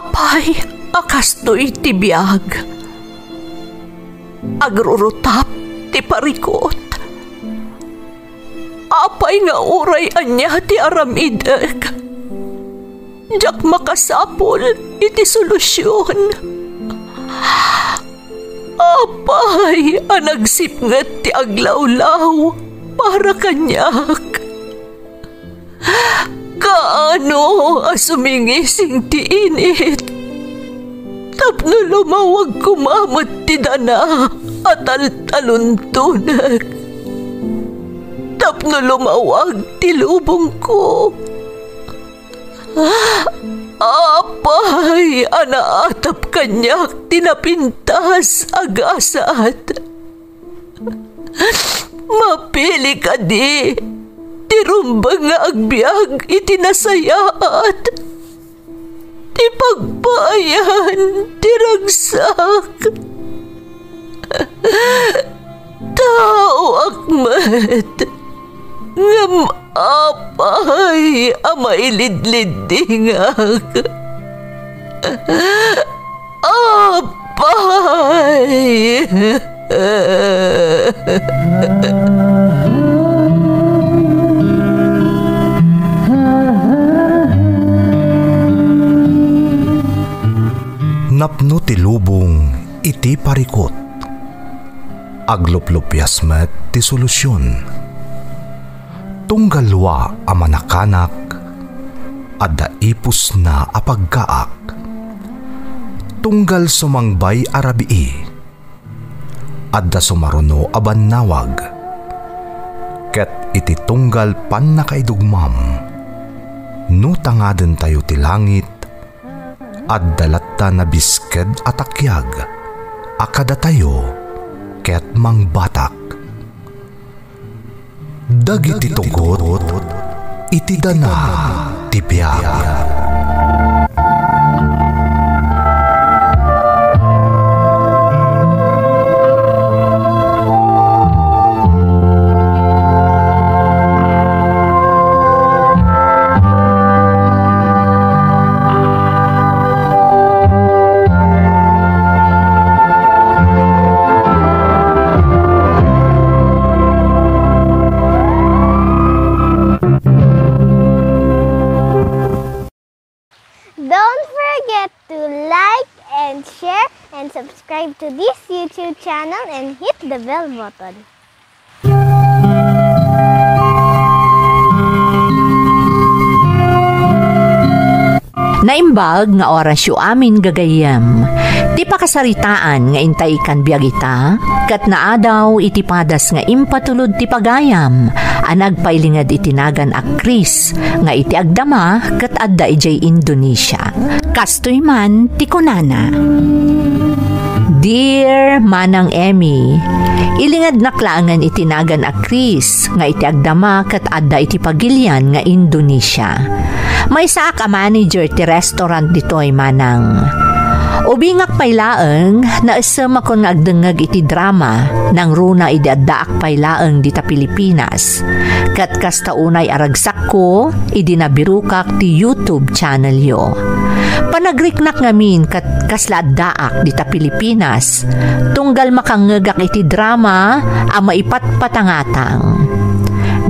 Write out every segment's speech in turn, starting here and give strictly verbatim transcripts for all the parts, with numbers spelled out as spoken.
Apay a kastoy ti biag? Agrurutap ti parikut. Apay nga uray ania ti aramidek, diak makasapul iti solusion. Apay a nagsipnget ti aglawlaw para kaniak? Kaano a sumingising ti init tapno lumawag koma met ti dana a taltaluntonek, tapno lumawag ti lubongko? Apay a naatap kaniak ti napintas a gasat? Mapili kadi ti rumbeng nga agbiag iti nasayaat, ti pagpaayan ti ragsak? Taoak met, ngem apay a mailidliddingak? Apay! Napno ti lubong iti parikut. Agluplupias met ti solusion. Tunggal wa a manakanak, adda ipusna a paggaak. Tunggal sumangbay a rabii, adda sumaruno a bannawag. Ket iti tunggal pannakaidugmam, no tangadentayo ti langit, adda latta nabisked a takiag a kadatayo ket mangbatak. Dagiti tugot iti dana ti biag. Don't forget to like and share and subscribe to this YouTube channel and hit the bell button. Naimbag nga orasyo amin, gagayyem. Ti pakasaritaan nga intay ikan biag ita, ket naadaw iti padas nga impatulod ti pagayam a nagpailinged iti nagan a Chris nga iti agdama ket adda idiay Indonesia. Kastoy man ti kunana, Dear Manang Emmy, ilingednak laengen iti nagan a Chris nga iti agdama ket adda iti pagilian nga Indonesia. Maysaak a manager ti restaurant ditoy, Manang. Ubingak pay laeng, naisem a kun nga agdengngeg iti drama, nangruna idi addaak pay laeng dita Pilipinas. Ket kasta unay a ragsakko, idi nabirokak ti YouTube channelyo. Panagriknak ngamin ket kasla addaak dita Pilipinas, tunggal makangngegak iti drama a maipatpatangatang.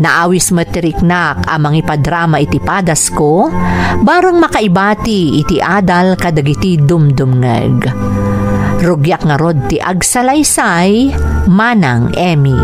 Naawis met ti riknak a mangipadrama iti padasko, bareng makaibati iti adal kadagiti dumdumngeg. Rugiak ngarud ti agsalaysay, Manang Emmy.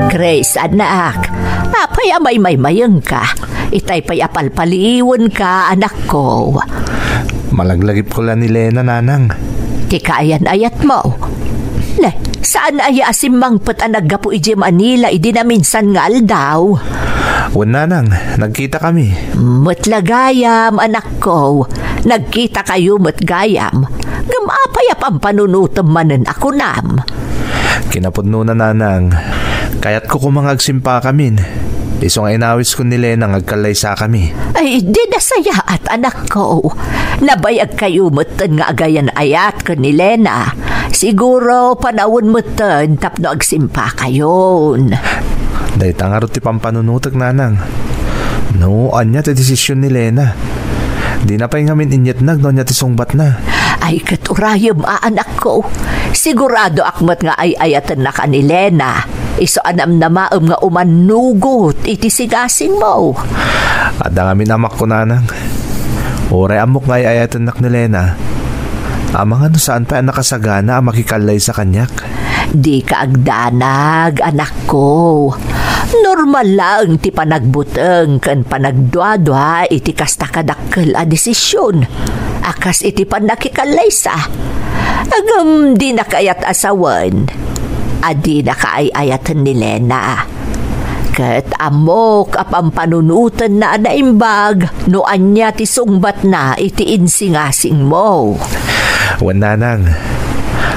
Grace, anak, apay a maymaymayengka? Itay pay a palpaliiwenka, anakko. Malaglagipko la ni Lena, Nanang. Ti kaayan-ayatmo. Ne, saan aya a simmangpet a naggapu idiay Manila idi naminsan nga aldaw? Wen, Nanang, nagkitakami. Met la gayam, anakko. Nagkitakayo met gayam. Ngem apay a pampanunotem manen a kunam? Kinapudnona, Nanang, kayatko koma nga agsimpakamin. Isu nga inawiskon ni Lena nga agkallaysakami. Ay, di nasayaat, anakko. Nabayagkayo metten nga agayan-ayat ken ni Lena. Siguro, panawen metten tapno agsimpakayon. Dayta ngarud ti pampanunotek, nanang. No, ania ti desisyon ni Lena? Dina pay ngamin inyetnag no ania ti sungbatna. Ay, ket urayem a, anakko. Siguradoak met nga ay-ayatennaka ni Lena. Isu a namnamaem nga umannugot iti singasingmo. Adda ngamin amakko, nanang. Uray ammok nga ay-ayatennak ni Lena. Amangan no saan pay a nakasagana a makikallaysa kaniak. Dika agdanag, anakko. Normal laeng ti panagbuteng ken panagduadua iti kasta kadakkel a desisyon a kas iti pannakikallaysa. Ngem dina kayat a sawen a dinaka ay-ayaten ni Lena. Ket ammok a pampanunotenna a naimbag no ania ti sungbatna iti insingasingmo. Wen, nanang,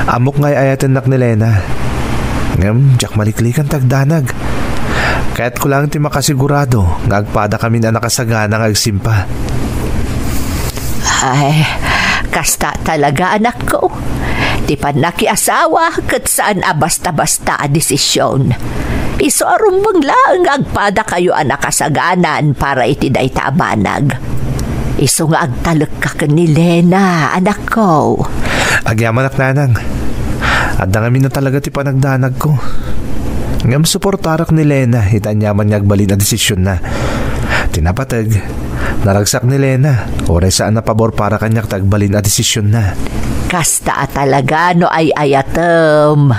ammok nga ay-ayatennak ni Lena. Ngem diak maliklikan ti agdanag. Kayatko laeng ti makasigurado nga agpadakamin a nakasagana nga agsimpa. Ay, kasta talaga, anakko. Ti pannakiasawa ket saan a basta-basta a desisyon. Isu a rumbeng laeng nga agpadakayo a nakasaganan para iti dayta a banag. Isu nga agtalekka ken ni Lena, anakko. Agyamanak, nanang. Adda ngamin a talaga ti panagdanagko. Ngem suportarak ni Lena iti aniaman nga agbalin a desisionna. Ti napateg, naragsak ni Lena, uray saan a pabor para kaniak ti agbalin a desisionna. Kasta a talaga no ay-ayatem.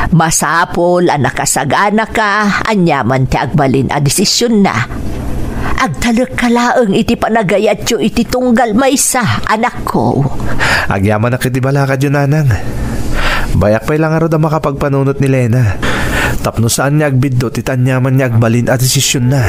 Masapul a nakasaganaka aniaman ti agbalin a desisionna. Agtalekka laeng iti panagayatyo iti tunggal maysa, anakko. Agyamanak iti balakadyo, nanang. Bayak pay la ngarud a makapagpanunot ni Lena. Tapno saan nga agbiddut iti aniaman nga agbalin a desisionna.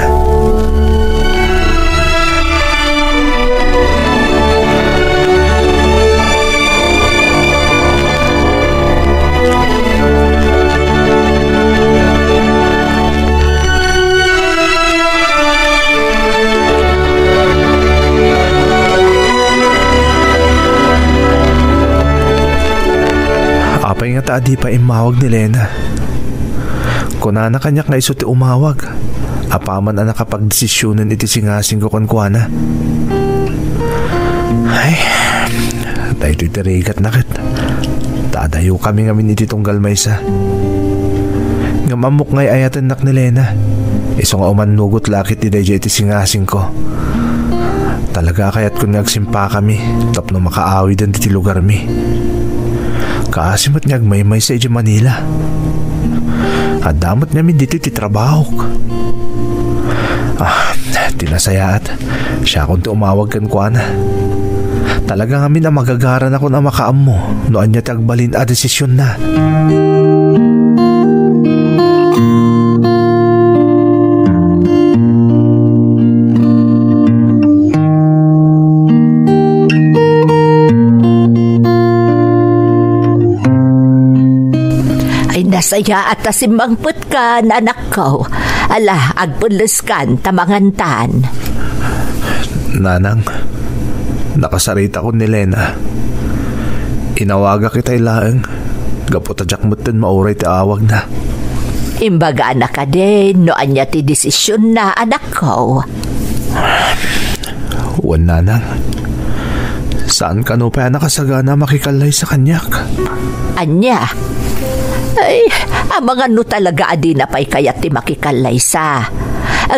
Apay nga ta adi pay immawag ni Lena? Kunana kaniak nga isu ti umawag, apaman a nakapagdesisionen iti singasingko kenkuana. Ay, daytoy ti rigatna ket ta adayokami ngamin iti tunggal maysa. Ngem ammok nga ay-ayatennak ni Lena. Isu nga umannugot la ket daydiay iti singasingko. Talaga a kayatkon nga agsimpakami tapno makaawiden ditoy lugarmi. Kaasi met nga agmaymaysa idiay Manila. Adda met ngamin ditoy ti trabahok. Ah, ti nasayaat, siakon ti umawag kenkuana. Talaga ngamin a magagaranakon a makaammo no ania ti agbalin a desisionna. Ay, nasayaat a simmangpet kan, anakko. Ala, agpelleskan ta mangantan. Nanang, nakasaritakon ni Lena. Inawagak itay laeng, gapu ta diak metten mauray ti awagna. Imbagana kadin no ania ti desisionna, anakko. Wen, nanang. Saan kano pay a nakasagana a makikallaysa kaniak? Ania? Ay, amangan no talaga a dina pay kayat ti makikallaysa.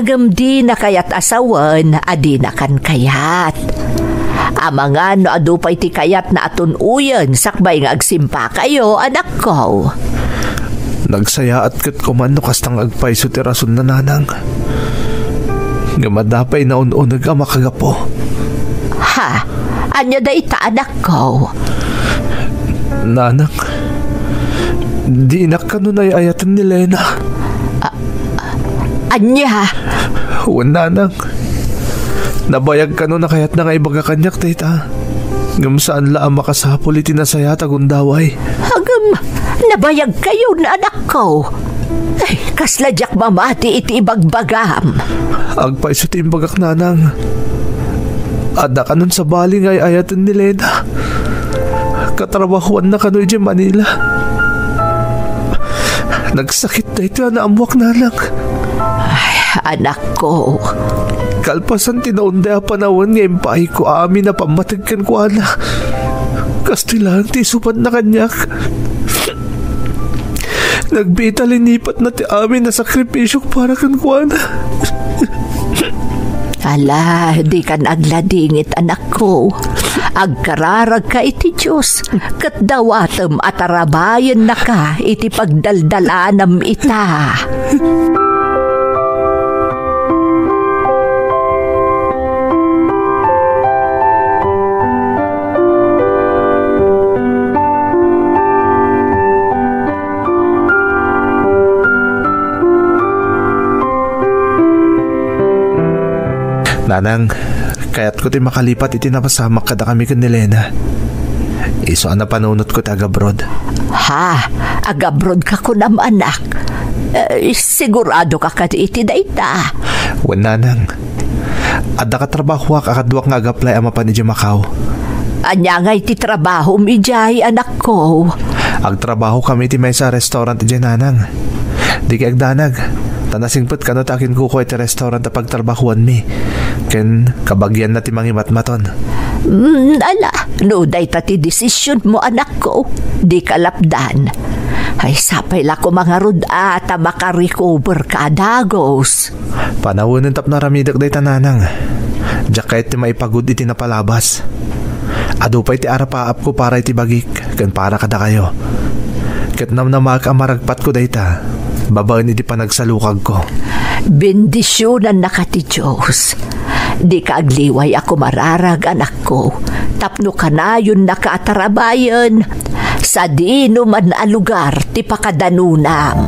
Ngem dina kayat a sawen a dinakan kayat. Amangan no adu pay ti kayatna a tun-oyen sakbay nga agsimpakayo, anakko. Nagsayaat ket koman no kasta nga agpayso ti rasonna, nanang. Ngem adda pay naun-uneg a makagapu. Ha? Ania dayta, anakko? Nanang, dinak kano ay-ayaten ni Lena. A-, ania? Wen, nanang. Nabayag kano a kayatna nga ibaga kaniak dayta. Ngem saan la a makasapul iti nasayaat a gundaway. Ngem, nabayagkayon, anakko. Ay, kasla diak mamati iti ibagbagam. Agpayso ti imbagak, nanang. Adda kanon sabali nga ay-ayaten ni Lena. Katrabahuanna kano idiay Manila. Nagsakit daytoy a naammuak, nanang. Ay, anakko. Kalpasan ti naunday a panawen nga impaayko amin a pammateg kenkuana. Kastoy laeng ti isubanna kaniak. Nagbiit a linipatna ti amin a sakripisiok para kenkuana. Ala, dikan agladingit, anakko. Agkararagka iti Dios, ket dawatem a tarabayennaka iti pagdaldalanam ita. Nanang, kayatko ti makalipat iti napasamak kadakami ken ni Lena. Isu a napanunotko ti agabroad. Ha? Agabroad ka kunam, anak? Eh, sigurado ka kadi iti dayta? Wen, nanang. Adda katrabahoak a kaduak nga agaplay a mapan idiay Macau. Ania ngay ti trabahom idiay, anakko? Agtrabaho kami iti maysa a restaurant idiay, nanang. Dika agdanag, ta nasingpet kano ti akinkukua iti restaurant a pagtrabahoanmi, ken kabagianna ti mangimatmaton. Mm, ala, no dayta ti desisionmo, anakko, dika lapdan. Ay, sapay la koma ngarud a ta makarecover ka a dagus. Panawenen tapno aramidek dayta, nanang. Diak kayat ti maipagud iti napalabas. Adu pay ti arapaapko para iti bagik ken para kadakayo. Ket namnamaek a maragpatko dayta babaen iti panagsalukagko. Bendisionannaka ti Dios. Dika agliway a kumararag, anakko, tapno kanayonnaka a tarabayen sadino man a lugar ti pakadanonam.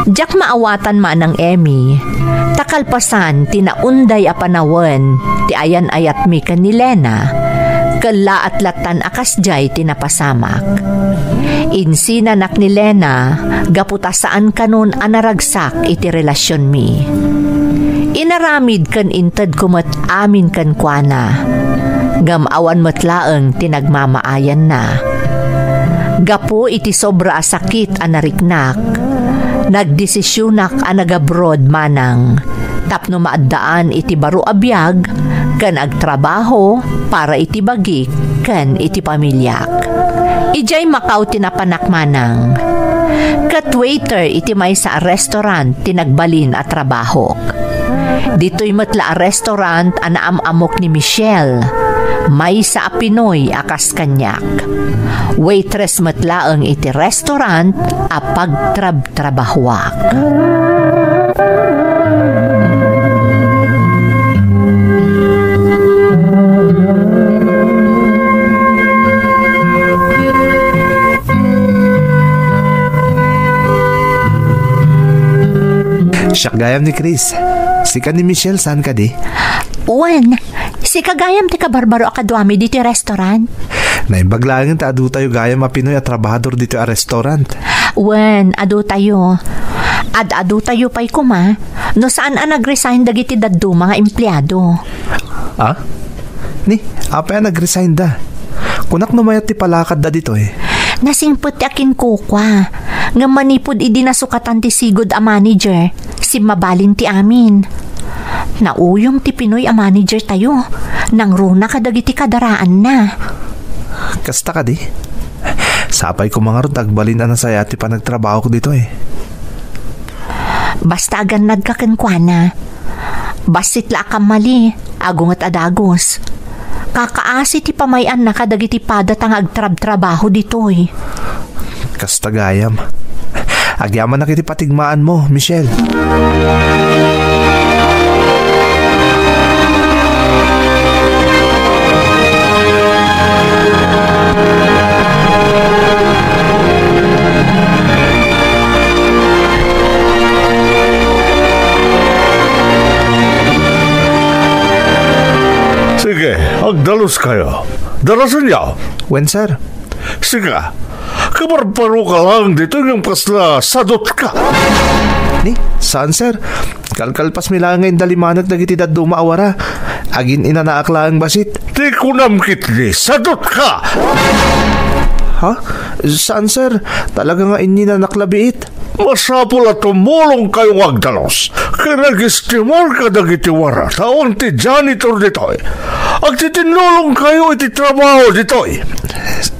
Diak maawatan manang Emmy, ta kalpasan ti naunday a panawen ti ayan-ayatmi ken ni Lena, kellaat lattan a kasdiay ti napasamak. Insinanak ni Lena gapu ta saan kanon a naragsak iti relasionmi. Inaramid ken intedko met amin kenkuana, ngem awan met laeng ti nagmamaayanna. Gapu iti sobra a sakit a nariknak, nagdesisionak a nagabroad manang tapno maaddaan iti baro a biag ken agtrabaho para iti bagik ken iti pamiliak. Idiay Macau ti napanak manang, ket waiter iti maysa a restaurant ti nagbalin a trabahok. Ditoy met la a restaurant a naam-amok ni Michelle, maysa a Pinoy a kas kaniak. Waitress met laeng iti restaurant a pagtrabtrabahoak. Siak gayam ni Chris. Sika ni Michelle, saan kadi? Wen, sika gayam ti kabarbaro a kaduami ditoy restaurant. Naimbag laengen ta adutayo gayam a Pinoy a trabahador ditoy a restaurant. Wen, adutayo. Ad-adutayo pay koma no saan a nag-resign dagiti dadduma nga empleado. Ah? Ni, apay a nag-resign da? Kunak no mayat ti palakadda ditoy. Nasingpet ti akinkukua, ngem manipud idi nasukatan ti sigud a manager, simmabalin ti amin. Nauyong ti Pinoy a manager tayo, nangruna kadagiti kadaraanna. Kasta kadi? Sapay koma ngarud agbalin a nasayaat ti panagtrabahok ditoy. Basta agannadka kenkuana. Bassit la a kammali, agunget a dagus. Kakaasi ti pamay-annaka dagiti padata nga agtrabtrabaho ditoy. Kasta gayam. Agyamanak iti patigmaanmo, Michelle. Sige, agdaluskayo. Darasenyo. Wen, sir. Sika, kaparparoka laeng ditoy ngem kasla sadotka. Ni, saan, sir. Kalkalpasmi laeng nga indalimanek dagiti dadduma a wara. Agin-inanaak laeng bassit. Ti kunam ketdi, sadotka! Ha? Saan, sir. Talaga nga ininanak la biit. Masapul a tumulongkayo nga agdalus ken agistimar kadagiti wara ta awan ti janitor ditoy. Agtitinnulongkayo iti trabaho ditoy.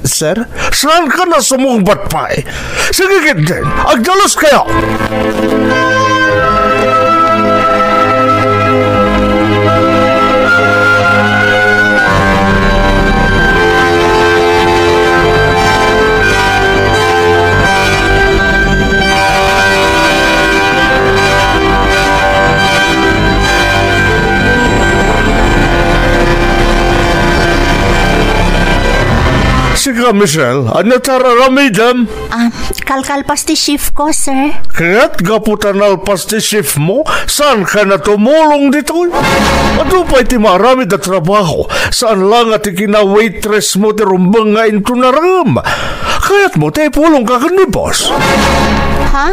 Sir? Saanka a sumungbat pay? Sige ketdin, agdaluskayo! Sika, Michelle, ania ti ar-aramidem? Ah, kalkalpas ti shift ko, sir. Ket gapu ta nalpas ti shiftmo, saanka a tumulong ditoy? Adu pay ti maaramid a trabaho, saan la nga ti kina-waitressmo ti rumbeng nga intunarem. Kayatmo ta ipulongka ken ni boss? Ha?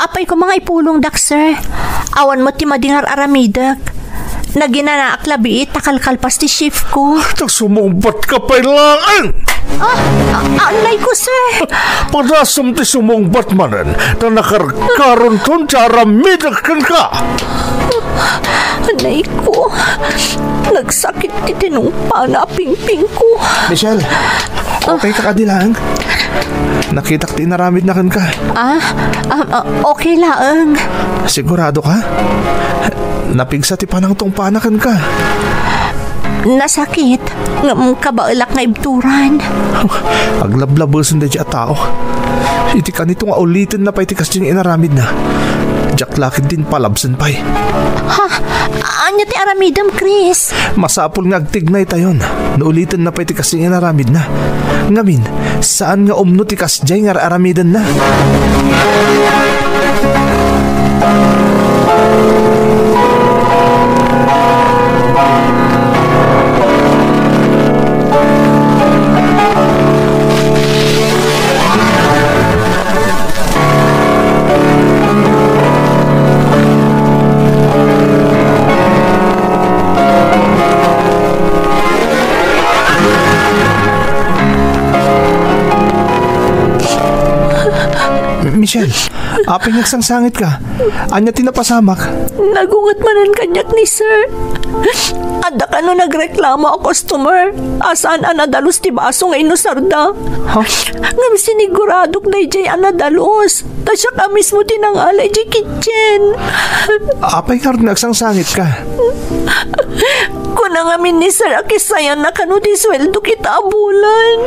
Apay koma nga ipulongdak, sir? Awan met ti madi nga ar-aramidek. Naginanaak la biit ta kalkalpas ti shift ko. Ta sumungbatka pay laeng! Ah, ah, anlayko, sir. Padasem ti sumungbat manen, ta nakarkaronton ti aramidek kenka. Anlayko. Nagsakit ti tinungpana a pingpingko. Michelle, okay ka kadi laeng? Nakitak ti inaramidna kenka. Ah, ah, ah, okay laeng. Sigurado ka? Napigsa ti panangtungpana kenka. Nasakit, ngem kabaelak nga ibturan. Aglablabesen daydiay a tao. Iti kanito nga ulitenna pay ti kasdiay nga inaramidna. Diak la ketdin palabsen pay. Ha? Ania ti aramidem, Chris? Masapul nga agtignaytayon no ulitenna pay ti kasdiay nga inaramidna. Ngamin, saan nga umno ti kasdiay nga ar-aramidenna. Michelle, apay nga agsangsangitka? Ania ti napasamak? Nagunget manen kaniak ni Sir. Adda kano nagreklamo a customer a saan a nadalus ti baso nga inusarda. Ha? Ngem siniguradok daydiay a nadalus. Ta siak a mismo ti nangala idiay kitchen. Apay ngarud nga agsangsangitka? Kuna ngamin ni Sir a kisayanna kano ti sueldo kita a bulan.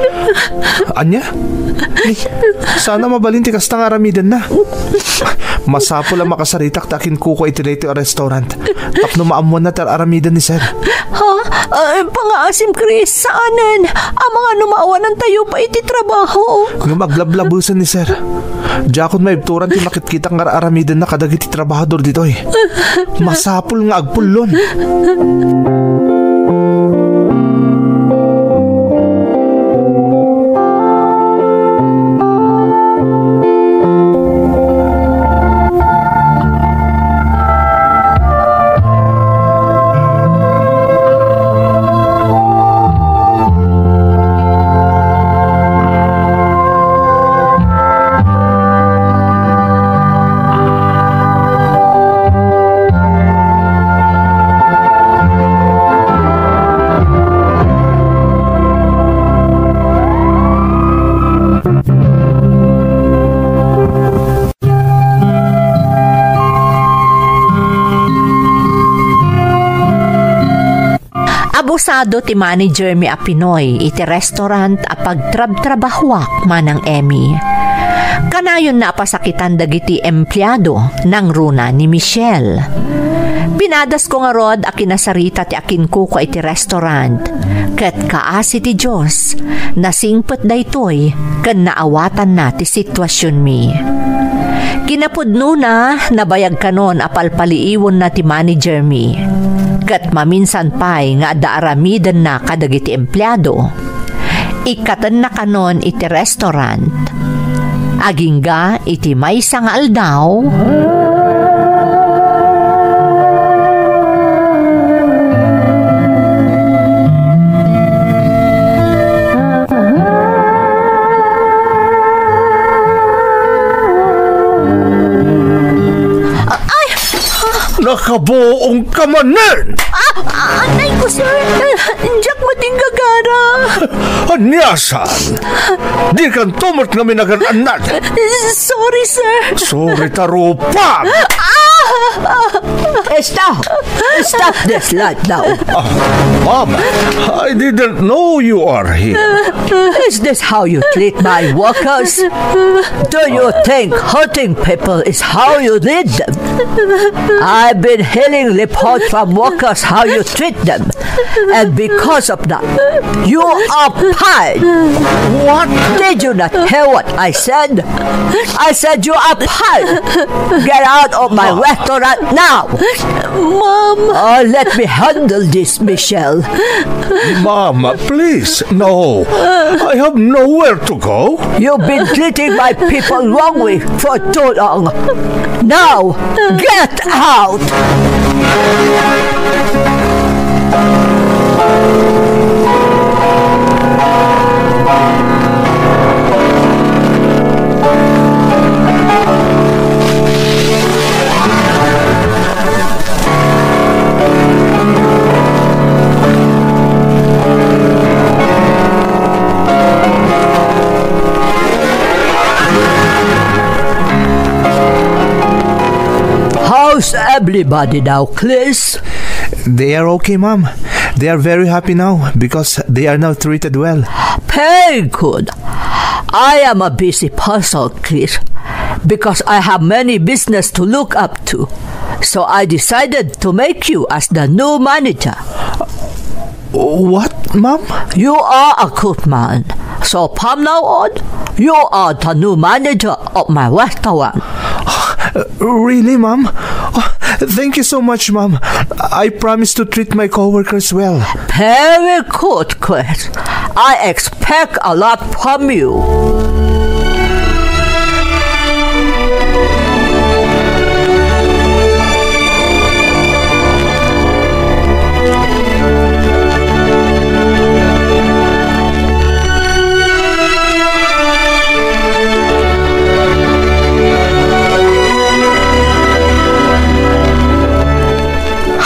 Ania? Ni, saan a mabalin ti kasta nga aramidenna. Masapul a makasaritak ta akinkukua iti daytoy a restaurant tapno maammoanna ti ar-aramiden ni Sir. Ha? Ah, pangaasim, Chris, saanen. Amangan no maawanantayo pay iti trabaho. Ngem aglablabesen ni Sir. Diakon maibturan ti makitkitak nga ar-aramidenna kadagiti trabahador ditoy. Masapul nga agpullon. Usado ti manager mi a Pinoy iti restaurant a pagtrabtrabahuak manang Emmy. Kanayonna a pasakitan dagiti empleado, nangruna ni Michelle. Pinadasko ngarud a kinasarita ti akinkukua iti restaurant, ket kaasi ti Dios, nasingpet daytoy ken naawatanna ti situasionmi. Kinapudnona, nabayag kanon a palpaliiwonna ti manager mi. Ket maminsan pay nga adda aramidenna kadagiti empleado, ikkatenna kanon iti restaurant. Agingga iti maysa nga aldaw, Ay! Nakabuong ka manen! Ah, ah, anay ko, sir. Diak matinggagara. Aniasan? Di kan tumot nga minagan-annad. Sorry, sir. Sorry, tarupa. Ah! Stop! Stop this right now. Ah, Mom, I didn't know you are here. Is this how you treat my workers? Do you think hurting people is how you lead them? I've been hearing reports from workers how you treat them. And because of that, you are fired. What? Did you not hear what I said? I said you are fired. Get out of my restaurant now. Mom. Uh, let me handle this, Michelle. Mom, please, no. I have nowhere to go. You've been treating my people wrongly for too long. Now, get out! How's everybody now, Chris? They are okay, Mom. They are very happy now because they are now treated well. Very good. I am a busy person, Chris, because I have many business to look up to. So I decided to make you as the new manager. What, Mom? You are a good man. So from now on, you are the new manager of my restaurant. Really, Mom? Oh, thank you so much, Mom. I promise to treat my coworkers well. Very good, Chris. I expect a lot from you.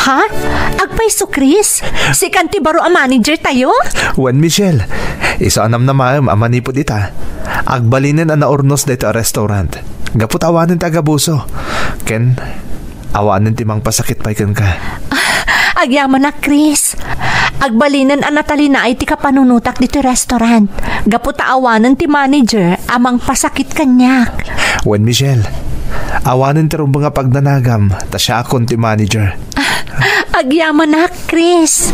Ha? Agpayso, Chris? Sikan ti baro a manager tayo? Wen, Michelle, isu a namnamaem a manipud ita, agbalinen a naurnos daytoy a restaurant. Gapu ta awanen ti agabuso. Ken, awanen ti mangpasakit pay kenka. Ah, agyamanak, Chris. Agbalinen a natalinaay ti kapanunotak ditoy restaurant. Gapu ta awanen ti manager a mangpasakit kaniak. Wen, Michelle, awanen ti rumbeng a pagnanagam, ta siakon ti manager. Ah, agyamanak, Chris.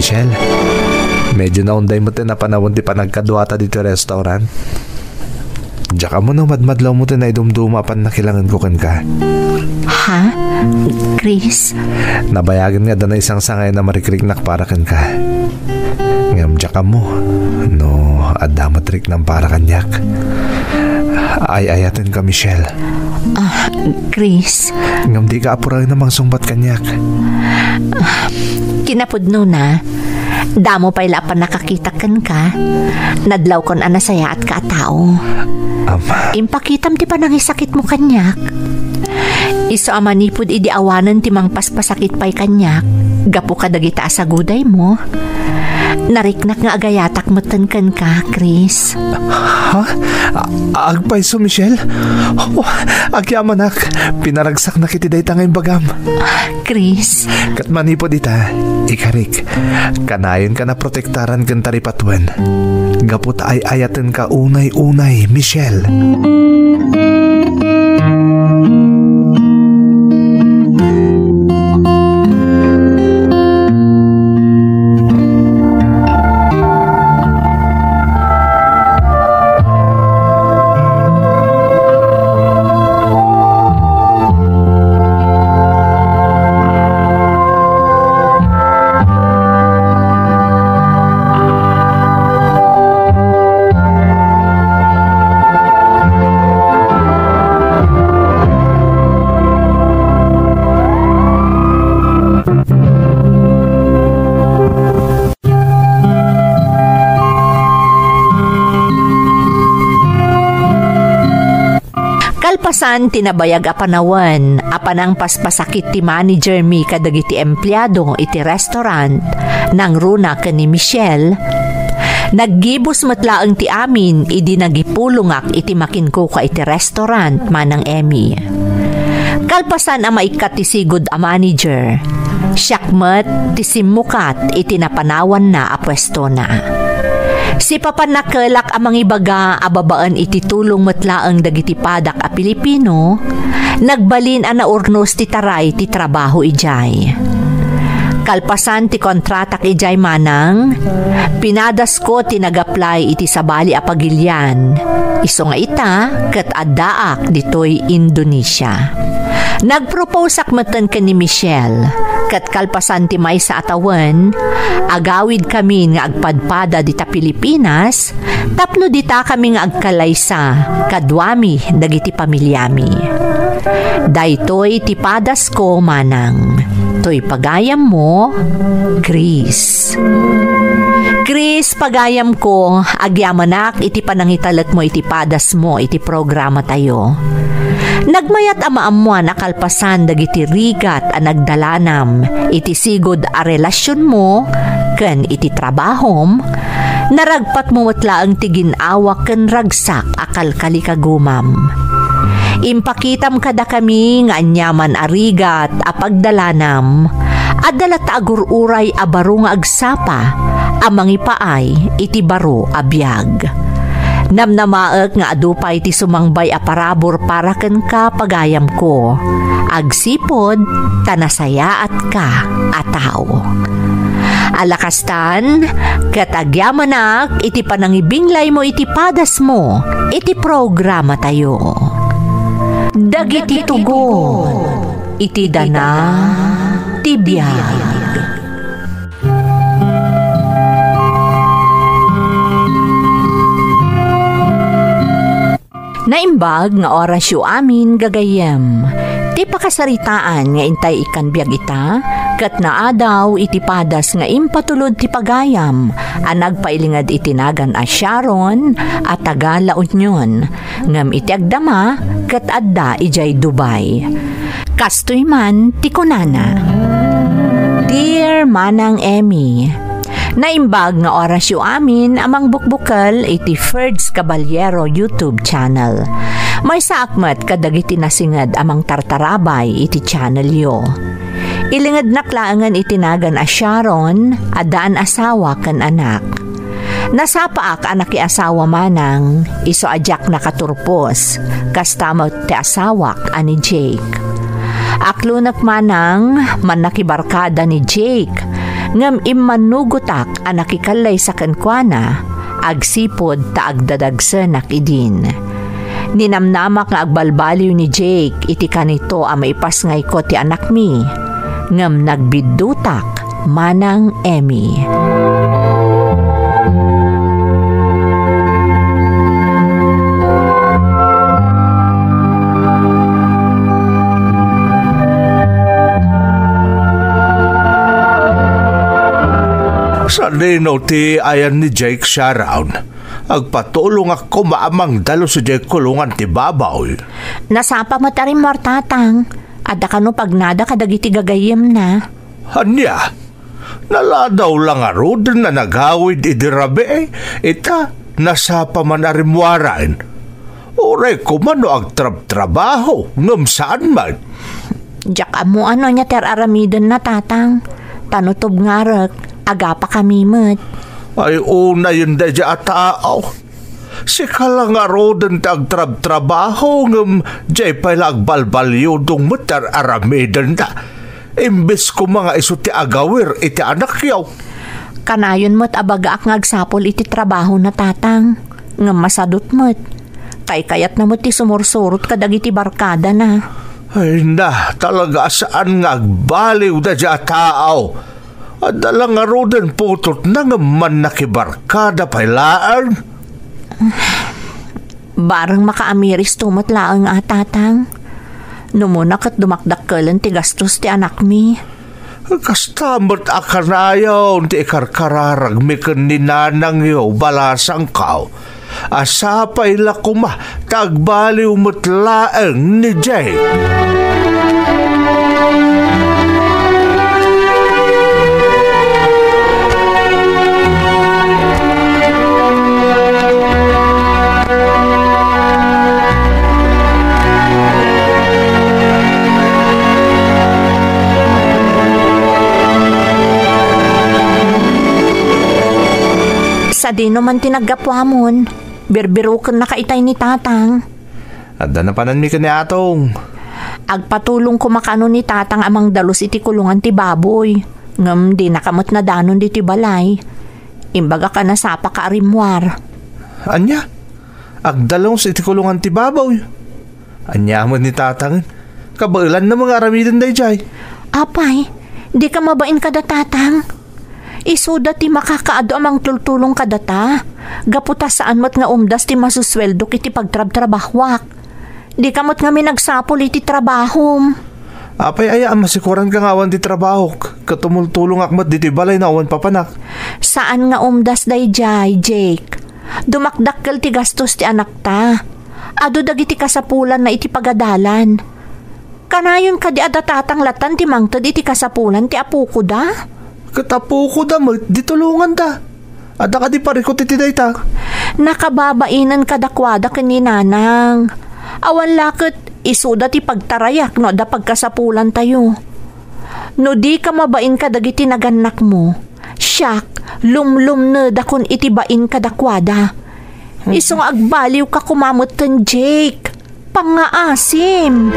Michelle, medyo naunday met ti napanawen ti panagkaduata ditoy restaurant. Diak ammo no madmadlawmo ti naidumduma a pannakilangenko kenka. Ha? Chris? Nabayagen nga adda naisangsangayan a marikriknak para kenka. Ngem diak ammo no adda met riknam para kaniak. Ay-ayatenka, Michelle. Ah, Chris. Ngem dika apuraen a mangsungbat kaniak. Kinapudnona, damo pay la a pannakakitak kenka. Nadlawkon a nasayaatka a tao. Am. Impakitam ti panangisakitmo kaniak. Isu a manipud idi awanen ti mangpaspasakit pay kaniak, gapu kadagita a sagudaymo, nariknak nga agayatak metten kenka, Chris. Ha? A-, agpayso, Michelle? Oh, agyamanak, pinaragsaknak iti dayta nga imbagam. Chris. Ket manipud ita, ikarik, kanayonka a protektaran ken taripatuen. Gapu ta ay-ayatenka unay-unay, Michelle. Kalpasan ti nabayag a panawen a panangpaspasakit ti manager mi kadagiti empleado iti restaurant, nangruna ken ni Michelle, naggibus met laeng ti amin idi nagipulongak iti makinkuka iti restaurant, Manang Emmy. Kalpasan a maikkat ti sigud a manager, siak met ti simmukat iti napanawanna a puestona. Sipapan nakelak a mangibaga a babaen iti tulong met laeng dagiti padak a Pilipino, nagbalin a naurnos ti taray ti trabaho idiay. Kalpasan ti kontratak idiay, Manang, pinadasko ti nag-apply iti sabali a pagilian. Isu nga ita, ket addaak ditoy Indonesia. Nagproposeak metten ken ni Michelle, ket kalpasan ti maysa a tawen, agawidkami nga agpadpada dita Pilipinas tapno ditakami nga agkalaysa kaduami dagiti pamiliami. Daytoy ti padasko, Manang. Toy pagayammo, Chris. Chris, pagayamko, agyamanak iti panangitalekmo iti padasmo iti programatayo. Nagmayat a maammoan a kalpasan dagiti rigat a nagdalanam iti sigud a relasionmo ken iti trabahom, naragpatmo met laeng ti gin-awa ken ragsak a kalkalikagumam. Impakitam kadakami nga aniaman a rigat a pagdalanam, adda latta agur-uray a baro nga agsapa a mangipaay iti baro a biag. Namnamaek nga adu pay ti sumangbay a parabur para kenka, pagayamko, agsipud ta nasayaatka a tao. Ala kastan, ket agyamanak iti panangibinglaymo iti padasmo iti programatayo. Dagiti tugon iti dana ti biag. Naimbag nga orasyo amin, gagayyem. Ti pakasaritaan nga intay ikkan biag ita, ket naadaw iti padas nga impatulod ti pagayam a nagpailinged iti nagan a Sharon a taga La Union, ngem iti agdama ket adda idiay Dubai. Kastoy man ti kunana, Dear Manang Emmy, naimbag nga orasyo amin a mangbukbukel iti Ferds Caballero YouTube channel. Maysaak met kadagiti nasinged a mangtartarabay iti channelyo. Ilingednak laengen iti nagan a Sharon, addaan asawa ken anak. Nasapaak a nakiasawa, Manang, isu a diak nakaturpos, kasta met ti asawak a ni Jake. Aklonek, Manang, mannakibarkada ni Jake, ngem immannugotak a nakikallaysa kenkuana, agsipud ta agdadagsenak idin. Ninamnamak nga agbalbaliw ni Jake iti kanito a maipasngayko ti anakmi, ngem nagbiddutak manang Emmy. Sadino ti ayan ni Jake, Sharon? Agpatulongak koma a mangdalus idiay kulongan ti baboy. Nasapa met a rimmuar, Tatang. Adda kano pagnada kadagiti gagayyemna. Ania? Naladaw la ngaruden a nagawid idi rabii, ita, nasapa man a rimmuaren. Uray koma no agtrabtrabaho, ngem saan man. Diak ammo no ania ti ar-aramidenna, Tatang. Ta no tubngarek, agapakami met. Ay, unayen daydiay a tao. Sika la ngaruden ti agtrabtrabaho, ngem diay pay la agbalbaliwdong met ti ar-aramidenda. Imbes koma nga isu ti agawir iti anakyo. Kanayon met a bagaak nga agsapul iti trabahona, Tatang. Ngem masadut met. Kaykayatna met ti sumursurot kadagiti barkadana. Ay na, talaga a saan nga agbaliw daydiay a tao. Adda la ngaruden putotna ngem mannakibarkada pay laeng. Bareng makaamiristo met laeng a, Tatang. Numona ket dumakdakkelen ti gastos ti anakmi. Kasta met a kanayon ti ikarkararagmi ken ni nanangyo, balasangko. Sapay la koma ta agbaliw met laeng ni Jake. Sadino man ti naggapuamon? Birbirukennaka itay ni Tatang. Adda napananmi ken ni Atong. Agpatulong koma kano ni Tatang a mangdalus iti kulongan ti baboy. Ngem dinaka met nadanon ditoy balay. Imbagak a nasapaka a rimmuar. Ania? Agdalus iti kulongan ti baboy? Ania met ni Tatang? Kabaelanna met nga aramiden daydiay. Apay, dika mabain kada Tatang? Isuda ti makakaadu a mangtultulong kadata, gapu ta saan met nga umdas ti masusueldok iti pagtrabtrabahuak. Dika met ngamin agsapul iti trabahom. Apay aya a masikoranka nga awan ti trabahok, ket tumultulongak met ditoy balay no awan papanak? Saan nga umdas daydiay, Jake. Dumakdakkel ti gastos ti anakta. Adu dagiti kasapulanna iti pagadalan. Kanayon kadi a datatang latan ti mangted iti kasapulan ti apokoda? Ket apokoda met, di tulonganda. Adda kadi parikut iti dayta? Nakababainen kadakuada ken ni Nanang. Awan la ket isuda ti pagtarayak no adda pagkasapulantayo. No dika mabain kadagiti nagannakmo, siak, lumlumnedakon iti bain kadakuada. Isu nga agbaliwka koma metten, Jake. Pangngaasim.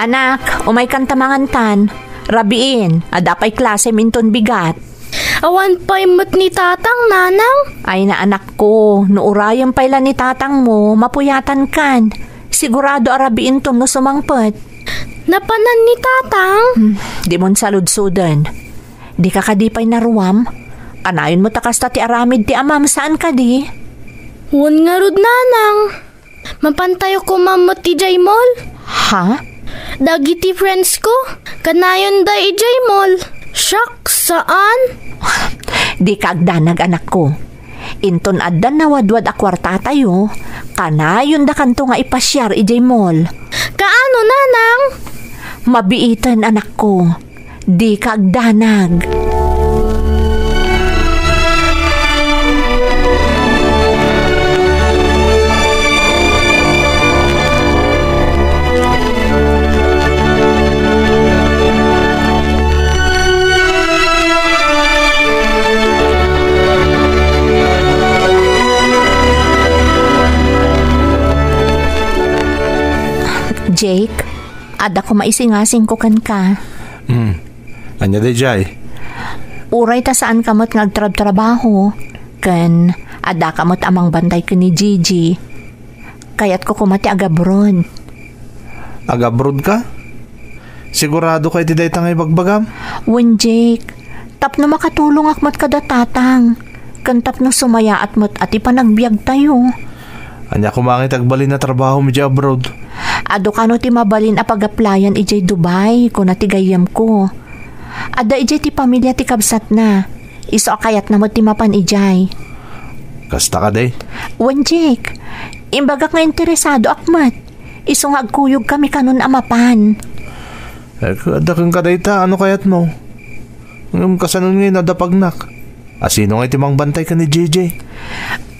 Anak, umaykanta mangantan. Rabiin, adda pay klasem inton bigat. Awan pay met ni tatang, nanang? Ay na, anakko, no urayem pay la ni tatangmo, mapuyatankan. Sigurado a rabiintom no sumangpet. Napanan ni tatang? Hmm, dimon saludsoden. Dika kadi pay naruam? Kanayon met a kasta ti aramid ti amam, saan kadi? Wen ngarud, nanang. Mapantayo koma met idiay mall? Ha? Dagiti friends ko, kanayonda idiay mall. Siak, saan? Dika agdanag, anakko. Inton adda nawadwad a kuartatayo, kanayondakanto nga ipasiar idiay mall. Kaano, nanang? Mabiiten, anakko. Dika agdanag. Jake, adda koma isingasingko kenka. Hmm. Ania daydiay? Uray ta saanka met nga agtrabtrabaho, ken addaka met a mangbantay ken ni Gigi. Kayatko koma ti agabroad. Agabroad ka? Sigurado ka iti dayta nga ibagbagam? Wen, Jake. Tapno makatulongak met kada tatang, ken tapno sumayaat met a ti panagbiagtayo. Ania koma nga iti agbalin a trabahom idiay abroad? Adu kano ti mabalin a pag-applyan idiay Dubai, kuna ti gayyemko. Adda idiay ti pamilia ti kabsatna. Isu a kayatna met ti mapan idiay. Kasta kadi? Wen, Jake. Imbagak nga interesadoak met. Isu nga agkuyogkami kanon a mapan. Eh, adda kenka dayta, ano kayatmo? Ngem kasano ngay nadapagnak? Asino ngay ti mangbantay ken ni Gigi?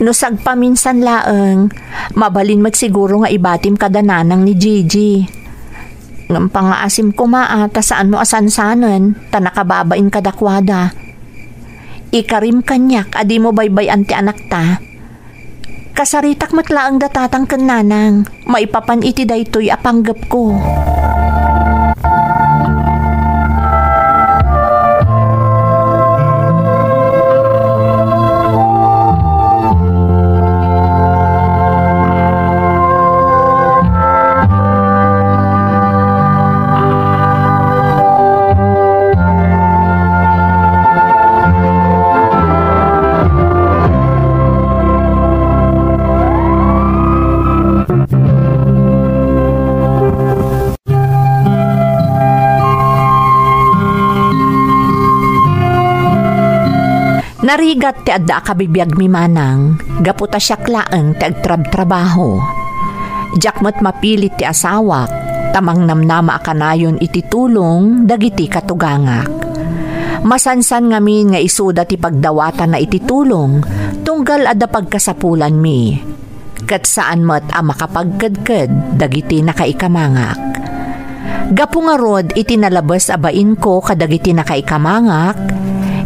No sagpaminsan laeng, mabalin met siguro nga ibatim kada nanang ni Gigi. Ngem pangngaasim koma a ta saanmo a sansanen ta nakababain kadakuada. Ikarim kaniak a dimo baybay-an ti anakta. Kasaritak met laeng da tatang ken nanang maipapan iti daytoy a panggepko. Narigat ti adda a kabibiagmi manang, gapu ta siak laeng ti agtrabtrabaho. Diak met mapilit ti asawak, ta mangnamnama a kanayon iti tulong dagiti katugangak. Masansan ngamin nga isuda ti pagdawatanna iti tulong, tunggal adda pagkasapulanmi. Ket saan met a makapagkedked dagiti nakaikamangak. Gapu ngarud iti nalabes a bainko kadagiti nakaikamangak,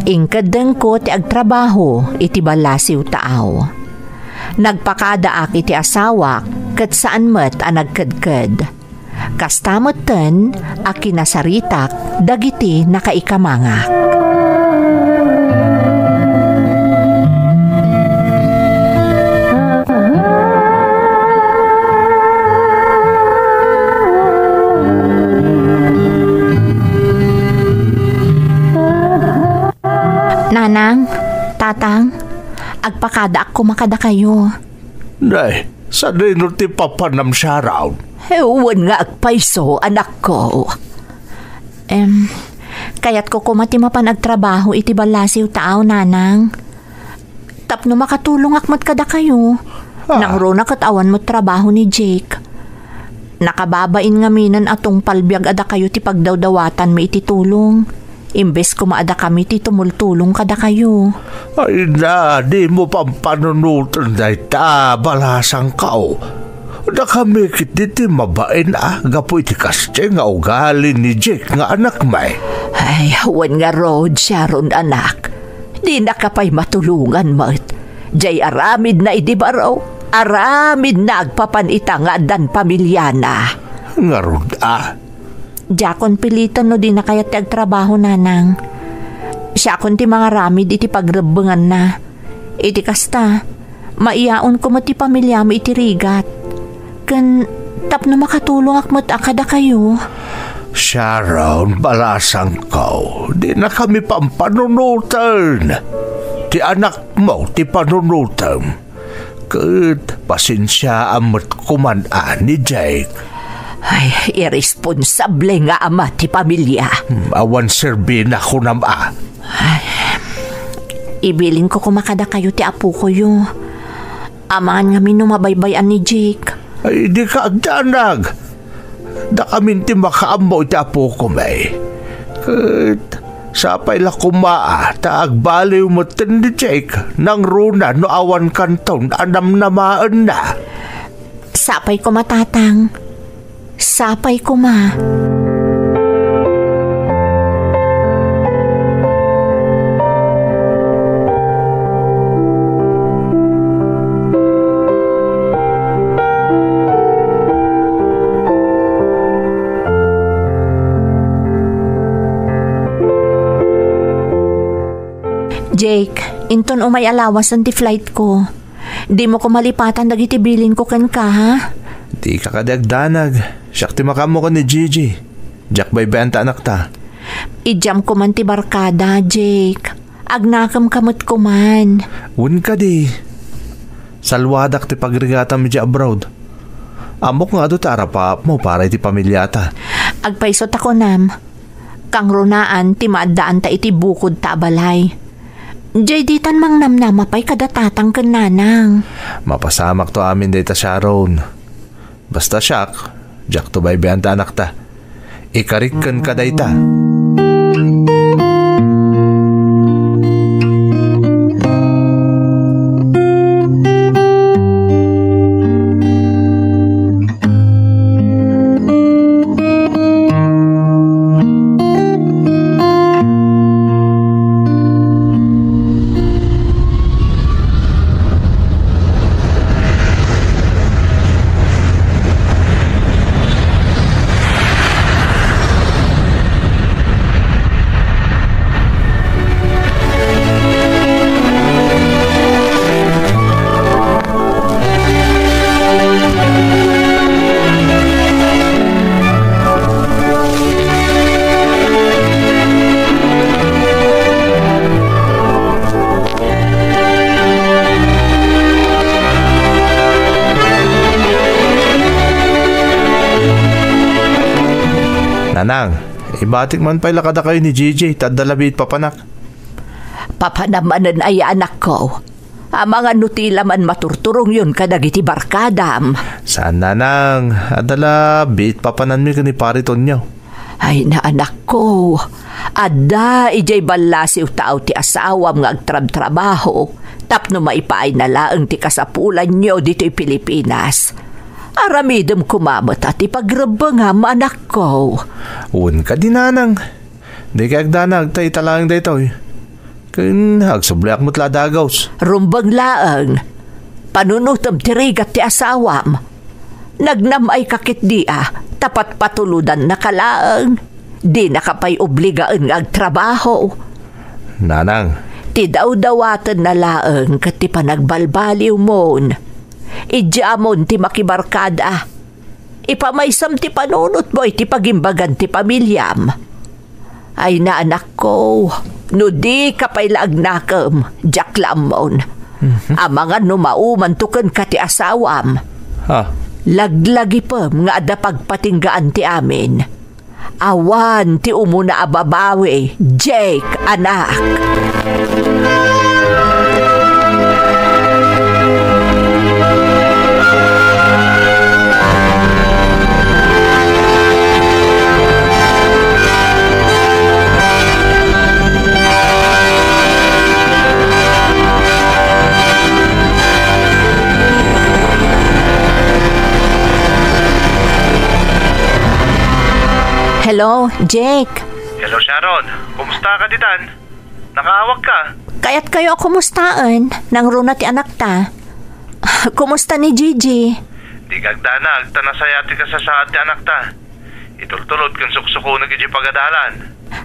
inkeddengko ti agtrabaho iti ballasiw taaw. Nagpakadaak iti asawak ket saan met a nagkedked. Kasta metten a kinasaritak dagiti nakaikamangak. Nanang, Tatang, agpakadaak koma kadakayo. Nay, sadino ti papanam, Sharon? Wen nga agpayso, anakko. Em, kayatko koma ti mapan agtrabaho iti ballasiw taaw, Nanang. Tapno makatulongak met kadakayo. Ah. Nangruna ket awan met trabaho ni Jake. Nakababain ngaminen a tungpal biag a dakayo ti pagdawdawatanmi iti tulong. Imbes koma a dakami ti tumultulong kadakayo. Ay na, dimo pampanunoten dayta, balasangko. Dakami ketdi ti mabain a gapu iti kasdiay nga ugali ni Jake nga anakmi. Ay, wen ngarud, Sharon, anak. Dinaka pay matulongan met. Diay aramidna idi baro, aramidna agpapan ita nga addan pamiliana. Ngarud a, Diakon piliten no dina kayat ti agtrabaho, Nanang. Siakon ti mangaramid iti pagrebbenganna. Iti kasta, maiyaonko met ti pamiliami iti rigat. Ken tapno makatulongak met a kadakayo. Sharon, balasangko, dinakami pampanunoten. Ti anakmo ti panunotem. Ket pasensiaam met koman a ni Jake. Ay, irresponsable nga ama ti pamilia. Hmm, awan serbina kunam a. Ay, ibilinko koma kadakayo ti apokoyo. Amangan ngamin no mabaybay-an ni Jake. Ay, dika agdanag. Dakamin ti makaammo iti apokomi. Ket sapay la koma a ta agbaliw metten ni Jake nangruna no awan kanton a namnamaenna. Sapay koma, Tatang. Sapay koma. Umay a lawasen ti flight ko. Dimo ko malipatan dagiti bilinko kenka, ha? Dika kadi agdanag. Siak ti makaammo ken ni Gigi. Diak baybay-an ta anakta. Idiam koman ti barkada, Jake. Agnakemka met koman. Wen kadi. Salwadak ti pagrigatam idiay abroad. Ammok nga adu ti arapaapmo para iti pamiliata. Agpayso ta kunam. Kangrunaan ti maaddaanta iti bukodta a balay. Jay ditan mangnamnama pay kada tatang ken nanang. Mapasamakto amin dayta, Sharon. Basta siak, diakto baybay-an ta anakta. Ikarik kenka dayta. Nanang, ibatik man pay la kadakayo ni Gigi, ta adda la biit papanak. Papanam manen aya, anakko? Amangan no ti la man maturturongyon kadagiti barkadam. Saan, nanang, adda la biit papananmi ken ni Pari Tonyo. Ay, na, anakko, adda idiay ballasiw tao ti asawam nga agtrabtrabaho tapno maipaayna laeng ti kasapulanyo ditoy Pilipinas. Aramidem koma met a ti pagrebbengam, anakko. Wen kadi, nanang. Dika agdanag ta ita laeng daytoy. Ken agsubleak met la a dagus. Rumbeng laeng. Panunotem ti rigat ti asawam. Nagnam-ayka ketdi a, ta patpatulodannaka laeng. Dinaka pay obligaen nga agtrabaho. Nanang. Ti dawdawatenna laeng ket ti panagbalbaliwmon. Idiamon ti makibarkada. Ipamaysam ti panunotmo iti pagimbagan ti pamiliam. Ay, na, anakko, no dika pay la agnakem, diak la ammon. Mhm. Amangan no maumanto kenka ti asawam. Ha? Laglagipem nga adda pagpatinggaan ti amin. Awan ti umuna a babawi, Jake, anak. Hello, Jake. Hello, Sharon. Kumusta ka ditan? Nakaawag ka? Kayatkayo a kumustaen, nangruna ti anakta. Kumusta ni Gigi? Di kagdanag, ta nasayaat ti kasasaad ti anakta. Itultulod ken suksukonek idiay pagadalan.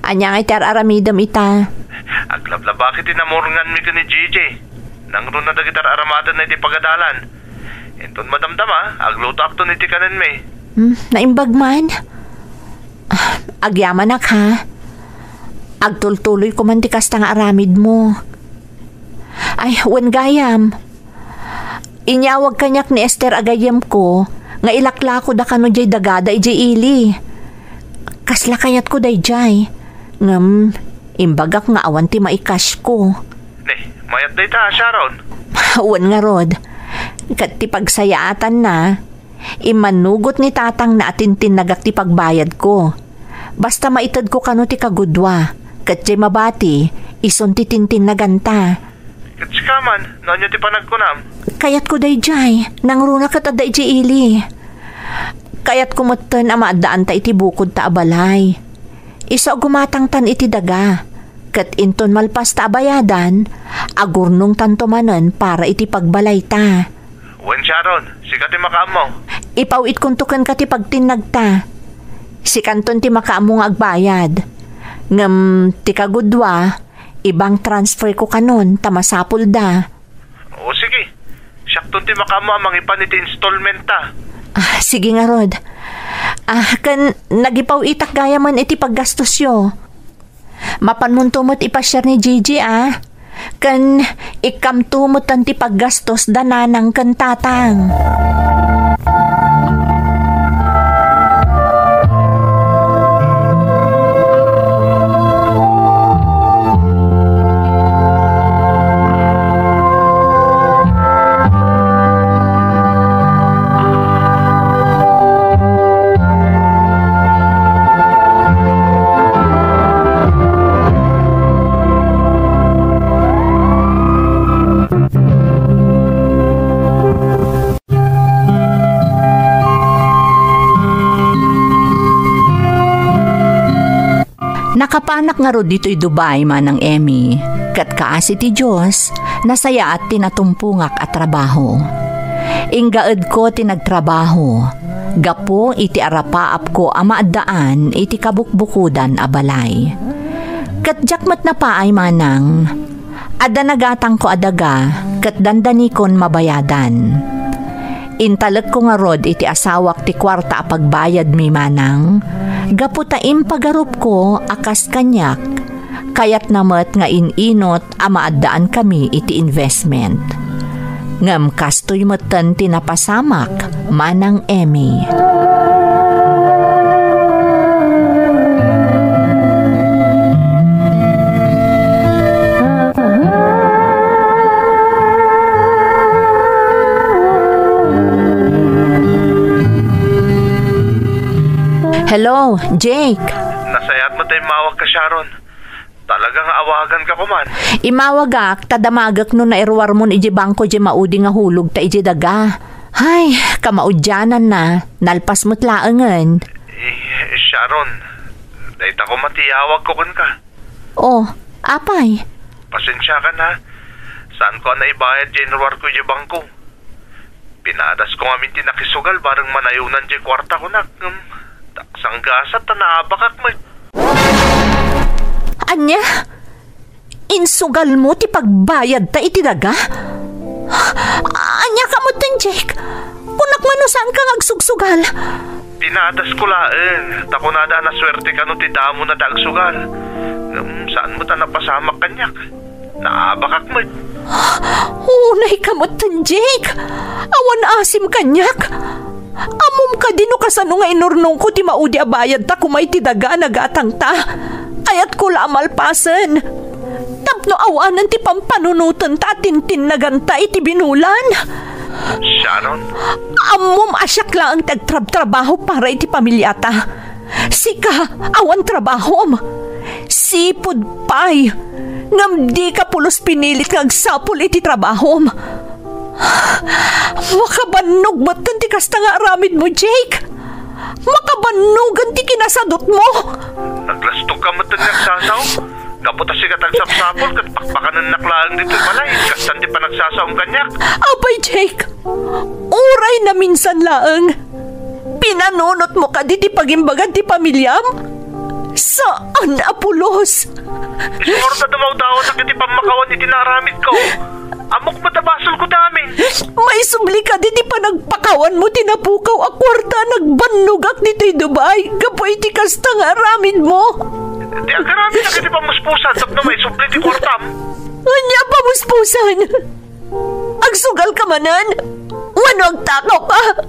Ania ngay ti ar-aramidem ita? Aglablabaki ti namurnganmi ken ni Gigi. Nangruna dagiti ar-aramatenna iti pagadalan. Inton madamdama, aglutoakton iti kanenmi. Hmm, naimbag man. Ah, agyamanak, ha? Agtultuloy ko man ti kasta nga aramidmo. Ay, wen gayam. Inyawag kaniak ni Esther a gayyemko nga ilaklakoda kano diay dagada idiay ili. Kasla kayatko daydiay. Ngem, imbagak nga awan ti maikashko. Ne, mayat dayta, Sharon. Wen ngarud. Ket ti pagsayaatanna, immanugot ni tatangna a tintinnagak ti pagbayadko. Basta maitedko kano ti kagudua, ket diay mabati, isun ti tintinnaganta. Ket sika man, no ania ti panagkunam? Kayatko daydiay, nangruna ket adda idiay ili. Kayatko metten a maaddaanta iti bukodta a balay. Isu a gumatangtan iti daga. Ket inton malpasta a bayadan, agurnongtanto manen para iti pagbalayta. Wen, Sharon, sika ti makaammo. Ipaw-itkonto kenka ti pagtinnagta. Sikanton ti makaammo nga agbayad. Ngem ti kagudua, I-bank transfer ko kanon ta masapulda. O, sige. Siakton ti makaammo a mangipan iti installment ta. Ah, sige ngarud. Ah, ken nagipaw-itak gayamen iti paggastosyo. Mapanmonto met ipasiar ni Gigi, ah. Ken ikkamto met ti paggastos da nanang ken tatang. Nakapanak ngarud ditoy Dubai, Manang Emmy, ket kaasi ti Dios, nasayaat ti natumpongak a trabaho. Inggaedko ti nagtrabaho, gapu iti arapaapko a maaddaan iti kabukbukodan a balay. Ket diak met napaay, Manang. Adda nagatangko a daga, ket dandanikon mabayadan. Intalekko ngarud iti asawak ti kuarta a pagbayadmi, Manang, gapu ta impagarupko a kas kaniak, kayatna met nga in-inot a maaddaankami iti investment. Ngem kastoy metten ti napasamak, Manang Emmy. Hello, Jake. Nasayaat met a immawagka, Sharon. Talaga nga awaganka koma. Immawagak ta damagek no nairuarmon idiay bangko diay maudi nga hulogta idiay daga. Ay, kamaudiananna, nalpas met laengen. Eh, Sharon, dayta koma ti iyawagko kenka. Oh, apay? Pasensiakan, ha. Saanko a naibayad diay iruarko idiay bangko. Pinadasko ngamin ti nakisugal bareng manayonan diay kuarta, kunak, ngem ta kasanggasat ta naabakak met. Ania? Insugalmo ti pagbayadta iti daga? Ania ka metten, Jake? Kunak man no saanka nga agsugsugal? Pinadasko laeng, ta kunada a nasuerte kano ti damona ti agsugal. Ngem saan met a napasamak kaniak. Naabakak met. Unay ka metten, Jake. Awan asim kaniak. Ammom kadi no kasano nga inurnongko ti maudi a bayadta koma iti daga a nagatangta? Kayatko la a malpasen. Tapno awanen ti pampanunotenta a tintinnaganta iti binulan. Sharon? Ammom a siak laeng ti agtrabtrabaho para iti pamiliata. Sika, awan trabahom. Sipud pay. Ngem dika pulos pinilit nga agsapul iti trabahom. Makabannog metten ti kasta nga aramidmo, Jake. Makabannogan ti kinasadutmo. Naglastogka metten nga agsasaom. Gapu ta sika ti agsapsapul ket pakpakanennak laeng ditoy balay, kastan ti panagsasaom kaniak. Apay, Jake, uray naminsan laeng. Pinanunotmo kadi ti pagimbagan ti pamiliam? Saan a pulos. Isu ngarud a dumawdawatak iti pammakawan iti naaramidko. Ammok met a basolko ti amin. Maisubli kadi ti panagpakawanmo ti napukaw a kuarta a nagbannogak ditoy Dubai gapu iti kasta nga aramidmo? Ti agaramidak iti pamuspusan tapno maisubli ti kuartam. Ania a pamuspusan? Agsugal ka manen? Wenno agtakaw ka?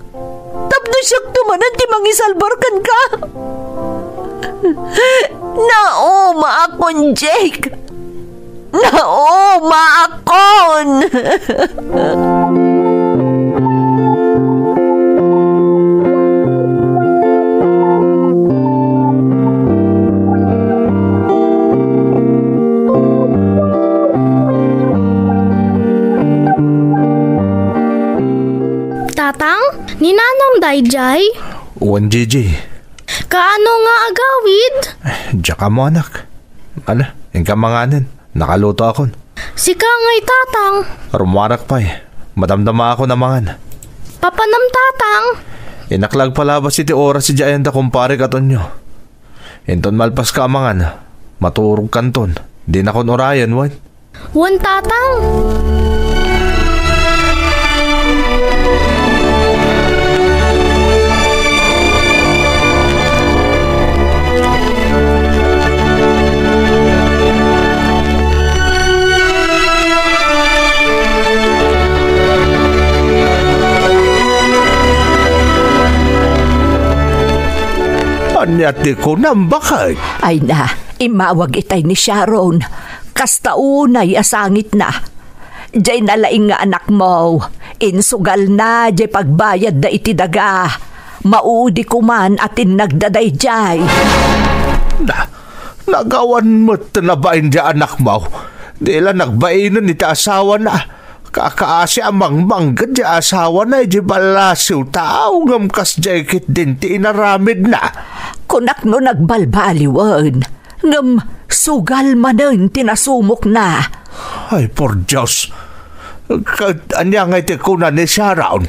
Tapno siakto manen ti mangisalbar kenka? Naumaakon, Jake! Naumaakon! Tatang, ni Nanang daydiay? Wen, Gigi. Kaano nga agawid? Diak ammo, anak. Ala, inka manganen. Nakalutoakon. Sika ngay, Tatang. Rummuarak pay. Madamdamaakon a mangan. Papanam, Tatang? Innak la agpalabas iti oras idiay ayan da kumparek a Tonyo. Inton malpaska a mangan, maturogkanton. Dinakon urayen, wen? Wen, Tatang. Ania ti kunam, baket? Ay na, immawag itay ni Sharon. Kasta unay a sangitna. Jay nalaing nga anakmo, insugalna jay pagbayadda iti daga. Maudi koman a tinnagda dayjay. Na, nagawan met ti nabain ti anakmo. Di la nagbainen iti asawana. Kakaasi a mangmangged ti asawana iti ballasiw tao ngem kasdiay ketdin ti inaramidna. Kunak no nagbalbaliwen. Ngem sugal manen ti nasumokna. Ay, por Dios! Ket ania ngay ti kuna ni Sharon?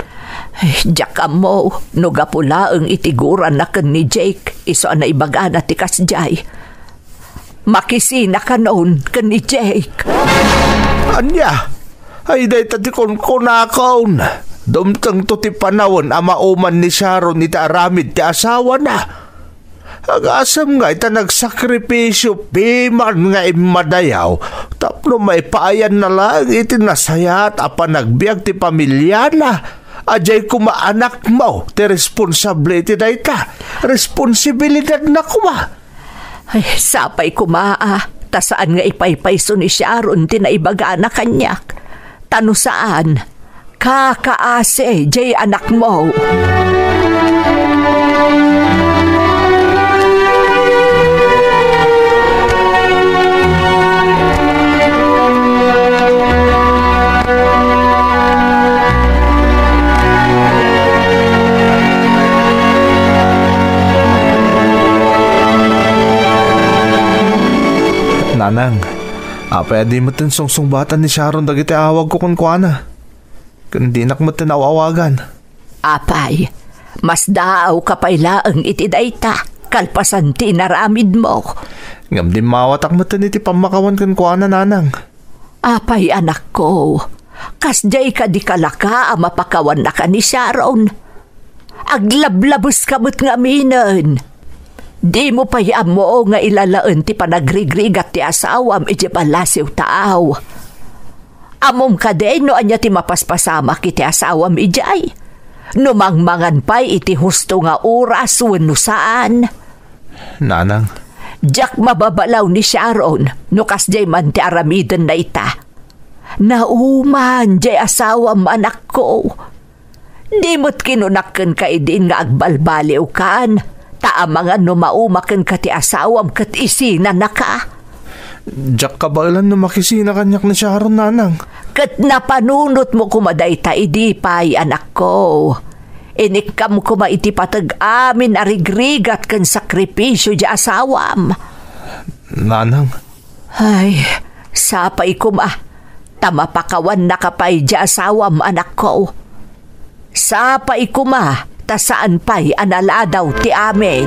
Ay, diak ammo no gapu laeng iti gurana ken ni Jake, isu a naibagana ti kasdiay. Makisina kanon ken ni Jake. Ania? Ay, dayta ti kunkunakon. Dumtengto ti panawen a mauman ni Sharon iti aramid ti asawana. Agasem ngay ta nagsakripisio piman nga immadayaw tapno maipaayanna laeng iti nasayaat a panagbiag ti pamiliana. Adiay koma anakmo ti responsable iti dayta. Responsibilidadna koma. Ay, sapay koma a ta saan nga ipaypayso ni Sharon ti naibagana kaniak. Ta no saan, kakaasi jay anakmo. Nanang, apay a di metten sungsungbatan ni Sharon dagiti awagko kenkuana? Ken dinak metten aw-awagan. Apay, masdaawka pay laeng iti dayta, kalpasan ti inaramidmo. Ngem dimmawatak metten iti pammakawan kenkuana, Nanang. Apay, anakko, kasdiay kadi kalaka a mapakawannaka ni Sharon? Aglablabeska met ngaminen. Dimo pay ammo nga ilalaen ti panagrigrigat ti asawam idiay ballasiw taaw. Ammom kadi no ania ti mapaspasamak iti asawam idiay? No mangmangan pay iti husto nga oras wenno saan? Nanang. Diak mababalaw ni Sharon no kasdiay man ti aramidenna ita. Nauman diay asawam, anakko. Di met kinunak kenka idin nga agbalbaliwkan, ta amangan no mauma kenka ti asawam ket isinanaka. Diak kabaelan no makisina kaniak ni Sharon, Nanang. Ket napanunotmo koma dayta idi pay, anakko. Inikkam koma iti pateg amin a rigrigat ken sakripisio ti asawam. Nanang. Ay, sapay koma, ta mapakawannaka pay ti asawam, anakko. Sapay koma, ta saan pay a naladaw ti amin.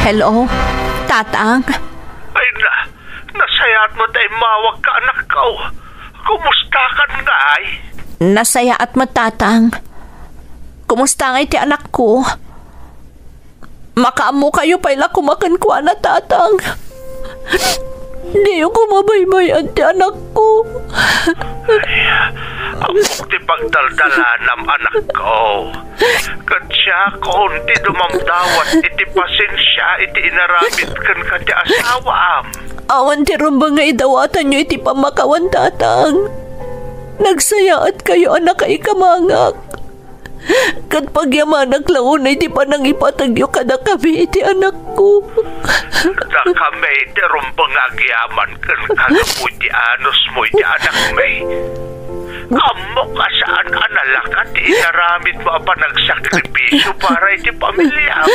Hello, Tatang? Ay na, nasayaat met a immawagka, anakko. Kumustakan ngay? Nasayaat met, Tatang. Kumusta ngay ti anakko? Makaammokayo pay la koma kenkuana, Tatang. Diyo koma baybay-an ti anakko. Ammok ti pagdaldalanam, anakko. Ket siakon ti dumamdawat iti pasensia iti inaramid kenka ti asawam. Awan ti rumbeng nga idawatanyo iti pammakawan, Tatang. Nagsayaatkayo a nakaikamangak. Ket pagyamanak la unay ti panangipategyo kadakami iti anakko. Dakami ti rumbeng nga agyaman kenka gapu iti anusmo iti anakmi. Ammok a saan a nalaka ti inaramidmo a panagsakripisio para iti pamiliam.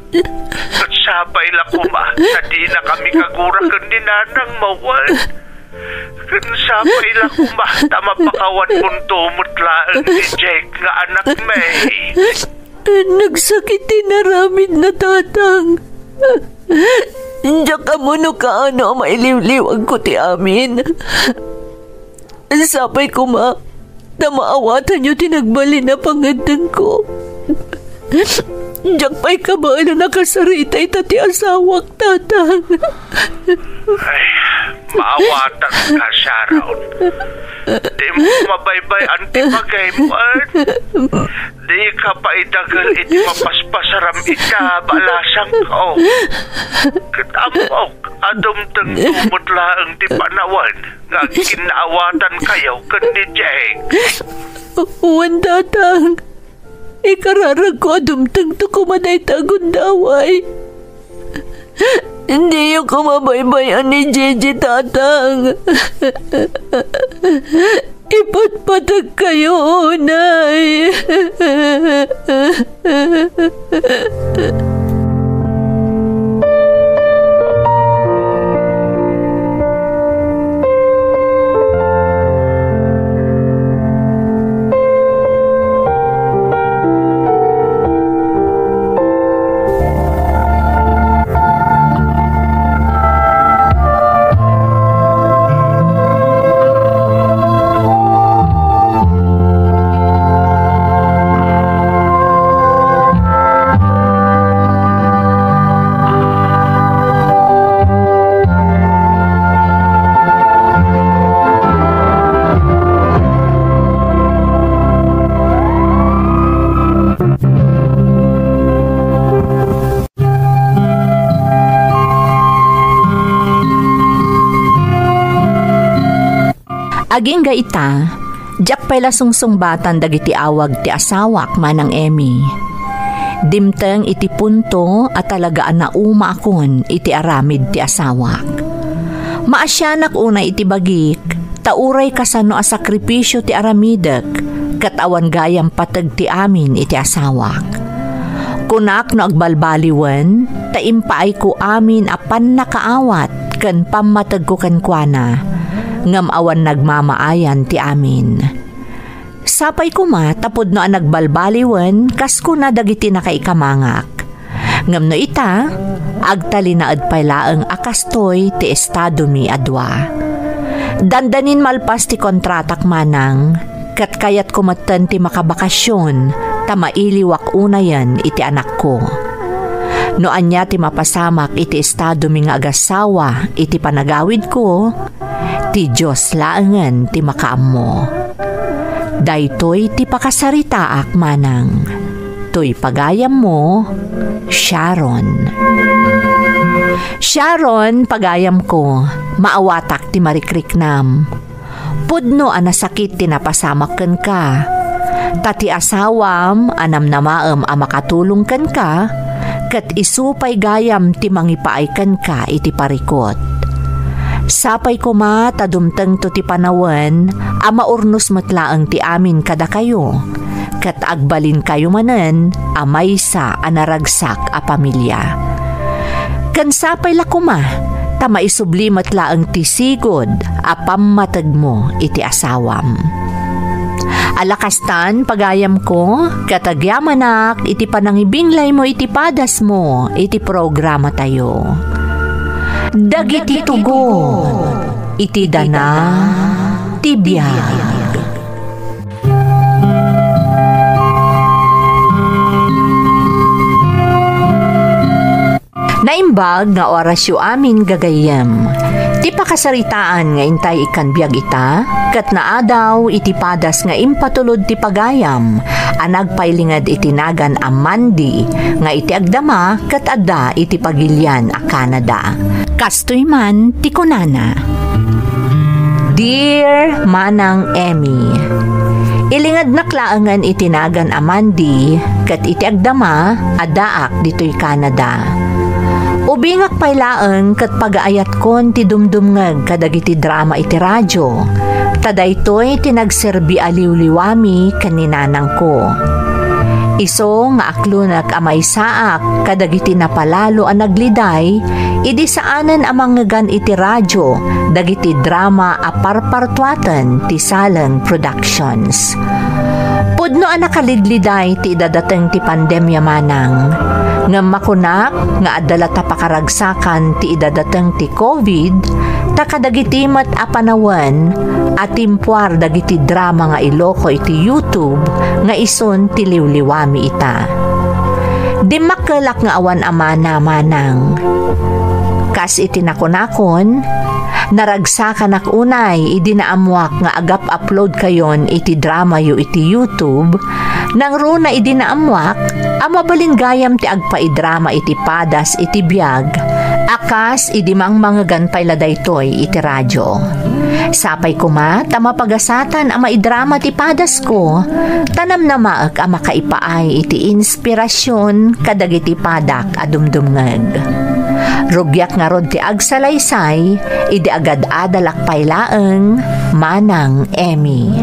Ket sapay la koma ta dina kami kagura ken ni nanangmo wen. Ken sapay la koma ta mapakawanmonto met laeng ni Jake nga anakmi. Nagsakit ti inaramidna, Tatang. Diak ammo no kaano a mailiwliwagko ti amin. Sapay koma ta maawatanyo ti nagbalin a pangngeddengko. Diak pay kabaelan a kasarita ita ti asawak, Tatang. Ay, maawatanka, Sharon. Dimo mabaybay-an ti pagaymo, eh. Dika pay dagel iti mapaspasaram ita, balasangko. Ket ammok a dumtengto met laeng ti panawen nga agkinnaawatankayo ken ni Jake. Wen, Tatang. Ikararagko a dumtengto koma dayta a gundaway. Diyo koma baybay-an ni Gigi, Tatang. Ipatpategkayo unay. Agingga ita, diak pay la sungsungbatan dagiti awag ti asawak, Manang Emmy. Dimteng iti punto a talaga a naumaakon iti aramid ti asawak. Maasianak unay iti bagik, ta uray kasano a sakripisio ti aramidek, ket awan gayam pateg ti amin iti asawak. Kunak no agbalbaliwen, ta impaayko amin a pannakaawat ken pammategko kenkuana, ngem awan nagmamaayan ti amin. Sapay koma ta pudno a nagbalbaliwen kas kuna dagiti nakaikamangak. Ngem no ita, agtalinaed pay laeng a kastoy ti estadomi a dua. Dandanin malpas ti kontratak, Manang, ket kayatko metten ti makabakasion ta mailiwak unayen iti anakko. No ania ti mapasamak iti estadomi nga agassawa iti panagawidko, ti Dios laengen ti makaammo. Daytoy ti pakasaritaak, Manang. Toy pagayammo, Sharon. Sharon, pagayamko, maawatak ti marikriknam. Pudno a nasakit ti napasamak kenka. Ta ti asawam a namnamaem a makatulong kenka, ket isu pay gayam ti mangipaay kenka iti parikut. Sapay koma ta dumtengto ti panawen a maurnos met laeng ti amin kadakayo, ket agbalinkayo manen a maysa a naragsak a pamilia. Ken sapay la koma ta maisubli met laeng ti sigud a pammategmo iti asawam. Ala kastan, pagayamko, ket agyamanak iti panangibinglaymo iti padasmo iti programatayo. Dagiti tugot iti dana ti biag. Naimbag nga orasyo amin, gagayyem. Ti pakasaritaan nga intay ikkan biag ita, ket naadaw iti padas nga impatulod ti pagayam a nagpailinged iti nagan a Mandy nga iti agdama ket adda iti pagilian a Canada. Kastoy man ti kunana, Dear Manang Emmy, ilingednak laengen iti nagan a Mandy ket iti agdama, addaak ditoy Canada. Ubingak pay laeng ket pagaayatkon ti dumdumngeg kadagiti drama iti radio, Ta daytoy ti nagserbi a liwliwami ken ni nanangko. Isu nga aklonek a maysaak kadagiti napalalo a nagliday idi saanen a mangngegan iti radio dagiti drama a parpartuaten ti Saleng Productions. Pudno a nakalidliday ti idadateng ti pandemia manang, ngem makunak nga adda latta pakaragsakan ti idadateng ti COVID, ta kadagiti met a panawen, a timpuar dagiti drama nga iloko iti YouTube nga isun ti liwliwami ita. Dimmakkelak nga awan a mana manang. Kas iti nakunakon, naragsakanak unay idi naammuak nga agap-upload kayon iti dramayo iti YouTube, nangruna idi naammuak a mabalin gayam ti agpaidrama iti padas iti biag, a kas idi mangmangegan pay la daytoy iti radio. Sapay koma ta mapagasatan a maidrama ti padasko, ta namnamaek a makaipaay iti inspirasyon kadagiti padak a dumdumngeg. Rugiak ngarud ti agsalaysay idi agad-adalak pay laeng, Manang Emmy.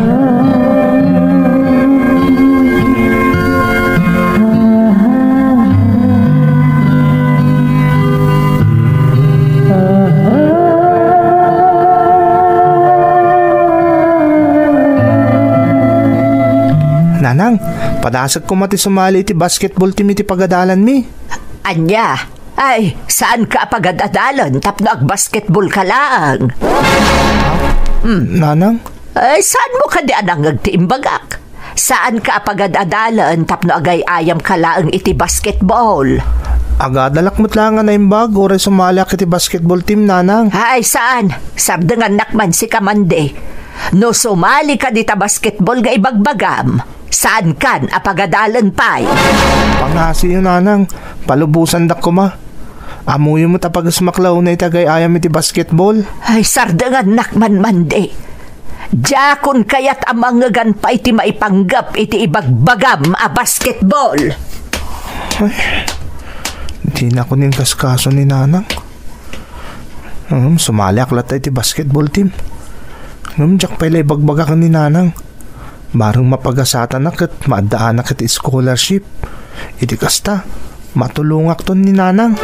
Nanang, padasek koma ti sumali iti basketball team iti pagadalanmi. Ania? Ay, saanka a pagad-adalen tapno agbasketball ka laeng? Hmm. Nanang? Ay, saanmo kadi a nangngeg ti imbagak? Saanka a pagad-adalen tapno agay-ayam ka laeng iti basketball? Agadalak met laeng a naimbag uray sumaliak iti basketball team, Nanang. Ay, saan? Sardengannak man sika, Mandi. No sumali ka dita basketball nga ibagbagam, saankan a pagadalen pay? Pangasiyo, Nanang. Palubosandak koma. Ammoyo met a pagesmak la unay ti agay-ayam iti basketball. Ay, sardengannak man, Mandi. Diakon kayat a mangngegan pay ti maipanggep iti ibagbagam a basketball. Ay, dinakon inkaskaso ni Nanang. Hmm, sumaliak latta iti basketball team. Ngem diak pay la ibagbagak ni Nanang. Bareng mapagasatanak ket maaddaanak iti scholarship. Iti kasta, matulongakton ni Nanang.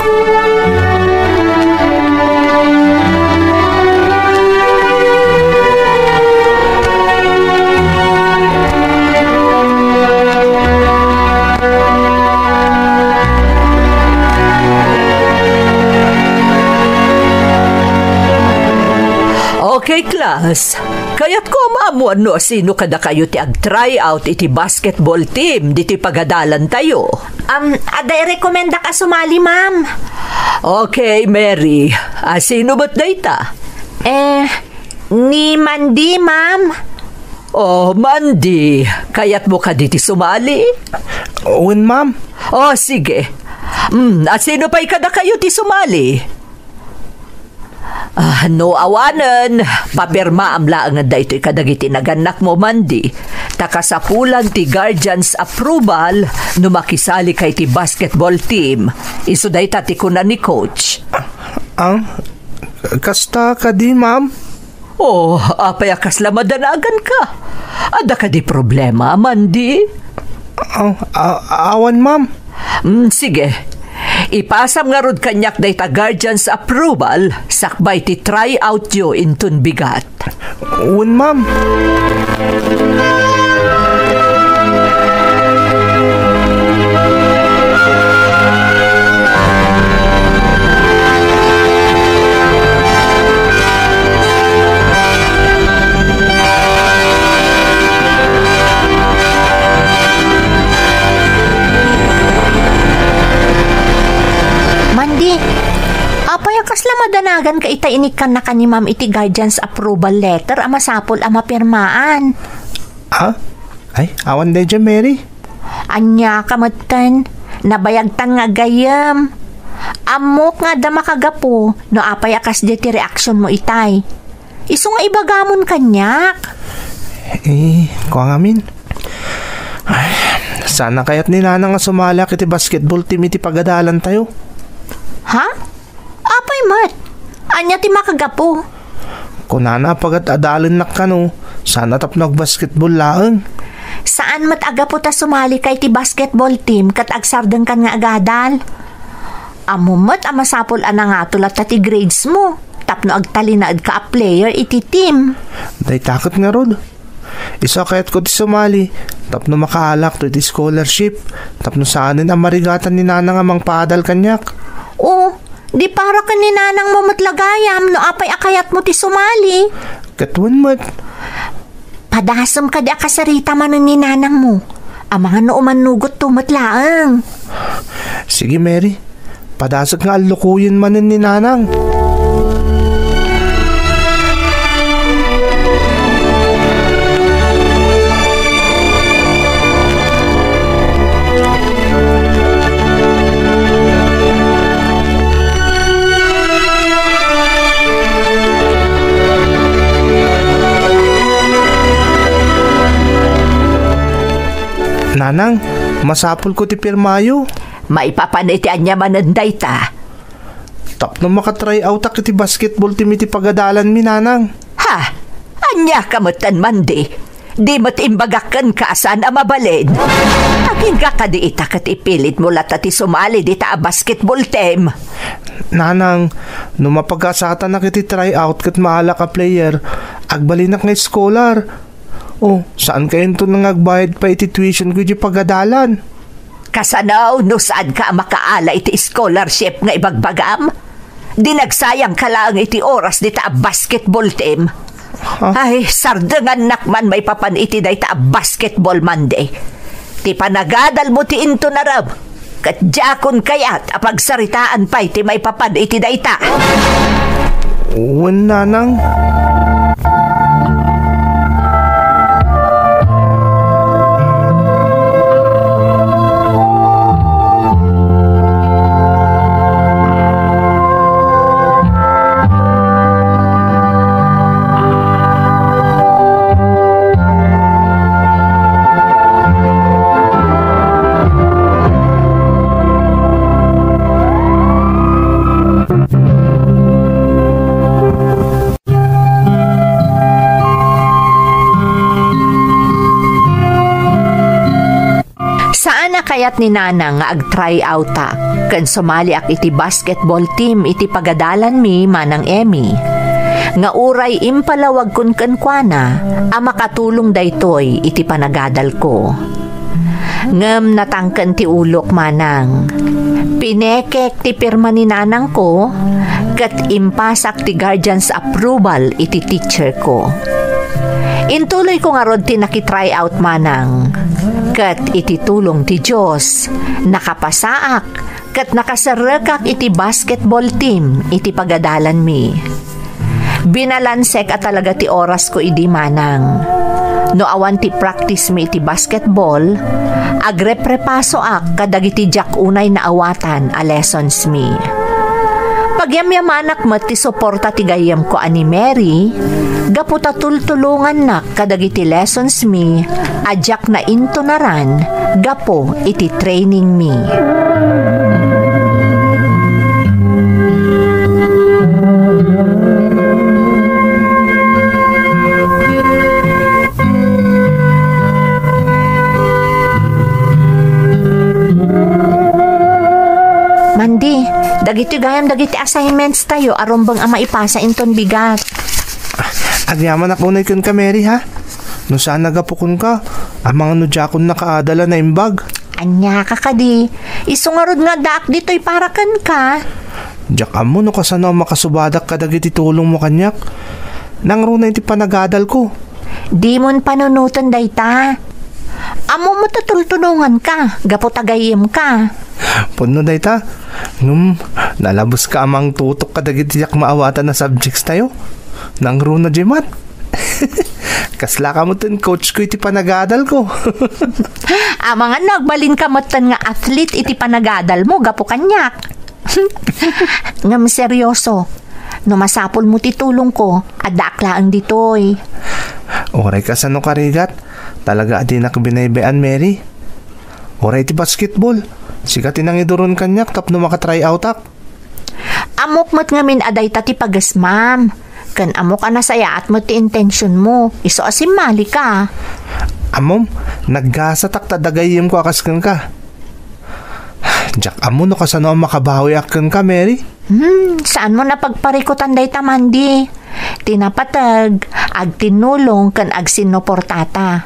Okay, class. Kayatko a maammuan no asino kadakayo ti ag-try out iti basketball team ditoy pagadalantayo. Um, adda irekomendak a sumali, ma'am. Okay, Mary. Asino met dayta? Eh, ni Mandy, ma'am. Oh, Mandy, kayatmo kadi ti sumali? Wen, ma'am. Oh, sige. Mm, asino pay kadakayo ti sumali? Ah, no awanen, papirmaam laengen daytoy kadagiti nagannakmo, Mandy. Ta kasapulan ti guardian's approval no makisalika iti basketball team. Isu dayta ti kuna ni coach. Ah, kasta kadi, ma'am? Oh, apay a kasla madanaganka? Adda kadi problema, Mandy? Ah, ah, awan, ma'am. Mm, sige. Ipasam ngarud kaniak dayta guardian's approval sakbay ti try outyo inton bigat. Wen, ma'am. Mandy, apay a kasla madanaganka ita inikkannaka ni ma'am iti guardian's approval letter a masapul a mapirmaan? Ah? Ay, awan daydiay, Mary. Ania ka metten? Nabayagtan nga gayyem. Ammok nga adda makagapu no apay a kasdiay ti reaksionmo itay. Isu nga ibagamon kaniak. Eh, kua ngamin. Ay, saan a kayat ni Nanang a sumaliak iti basketball team iti pagadalantayo? Ha? Apay met? Ania ti makagapu? Kunana a pagad-adalennak kano, Saan a tapno agbasketball laeng. Saan met a gapu ta sumali ka iti basketball team ket agsardengkan nga agadal. Ammo met a masapul a nangato latta ti grades mo tapno agtalinaedka a player iti team. Dayta ket ngarud, isu a kayatko ti sumali tapno makaalak to iti scholarship tapno saanen a marigatan ni nanang a mangpaadal kaniak. O, di para ken ni nanangmo met la gayam no apay a kayatmo ti sumali. Ket wen met. Padasem kadi a kasarita manen ni nanangmo. Amangan no umannugotto met laeng. Sige, Mary. Padasek nga allukoyen manen ni nanang. Nanang, masapulko ti pirmayo. Maipapan iti ania manen dayta? Tapno maka-try out-ak iti basketball team iti pagadalanmi, nanang. Ha? Ania ka metten, Mandy? Di met imbagak kenka a saan a mabalin. Agingga kadi ita ket ipilitmo latta ti sumali dita a basketball team? Nanang, no mapagasatanak iti tryout ket maalak a player, agbalinak nga scholar. O, saan kayon to nga agbayad pay iti tuition ko iti pagadalan? Kasano no saanka a makaala iti scholarship nga ibagbagam? Di nagsayangka laeng iti oras dita a basketball team? Ha? Ay, sardengannak man maipapan iti dayta a basketball, Mandy. Ti panagadalmo ti intunarem, ket diakon kayat a pagsaritaan pay ti maipapan iti dayta. Wen, nanang. Saan a kayat ni nanang nga ag-try out-ak ken sumaliak iti basketball team iti pagadalanmi, Manang Emmy, nga uray impalawagkon kenkuana a makatulong daytoy iti panagadalko. Ngem natangken ti ulok, manang. Pinekek ti pirma ni nanangko, ket impasak ti guardian's approval iti teacherko. Intuloyko ngarud ti naki-try out, manang. Ket iti tulong ti Dios, nakapasaak ket nakaserrekak iti basketball team iti pagadalanmi. Binalansek a talaga ti orasko idi, manang. No awan ti practice mi iti basketball, agreprepasoak kadagiti diak unay naawatan a lessons mi. Pagyamyamanak met ti suporta ti gayyemko a ni Mary, gapu ta tultulongannak kadagiti lessons mi a diak naintunaran gapu iti training mi. Mandy, dagiti gayam dagiti assignments tayo a rumbeng a maipasa inton bigat. Agyamanak unay kenka, Mary, ha? No saan a gapu kenka, amangan no diakon nakaadal a naimbag. Ania ka kadi? Isu ngarud nga addaak ditoy para kenka. Diak ammo no kasano a makasubadak kadagiti tulongmo kaniak. Nangruna iti panagadalko. Dimon panunoten dayta. Ammom met a tultulonganka gapu ta gayyemka. Pudno dayta. Ngem, nalabeska a mangtutok kadagiti diak maawatan a subjects tayo. Nangruna diay mat. Kaslaka metten coach ko iti panagadalko. Amangan no agbalinka metten nga athlete iti panagadalmo gapu kaniak. Ngem seryoso, no masapulmo ti tulongko, addaak laeng ditoy. Uray kasano karigat, talaga a dinak binaybay-an, Mary. Uray ti basketball, sika ti nangiduron kaniak tapno maka-try out-ak. Ammok met ngamin a dayta ti pagasmam. Ken ammok a nasayaat met ti intentionmo, isu a simmalika. Ammom, naggasatak ta adda gayyemko a kas kenka. Diak ammo no kasano a makabawiak kenka, Mary. Hmm, saanmo a pagparikutan dayta, Mandy. Ti napateg, agtinnulong ken agsinnuportata.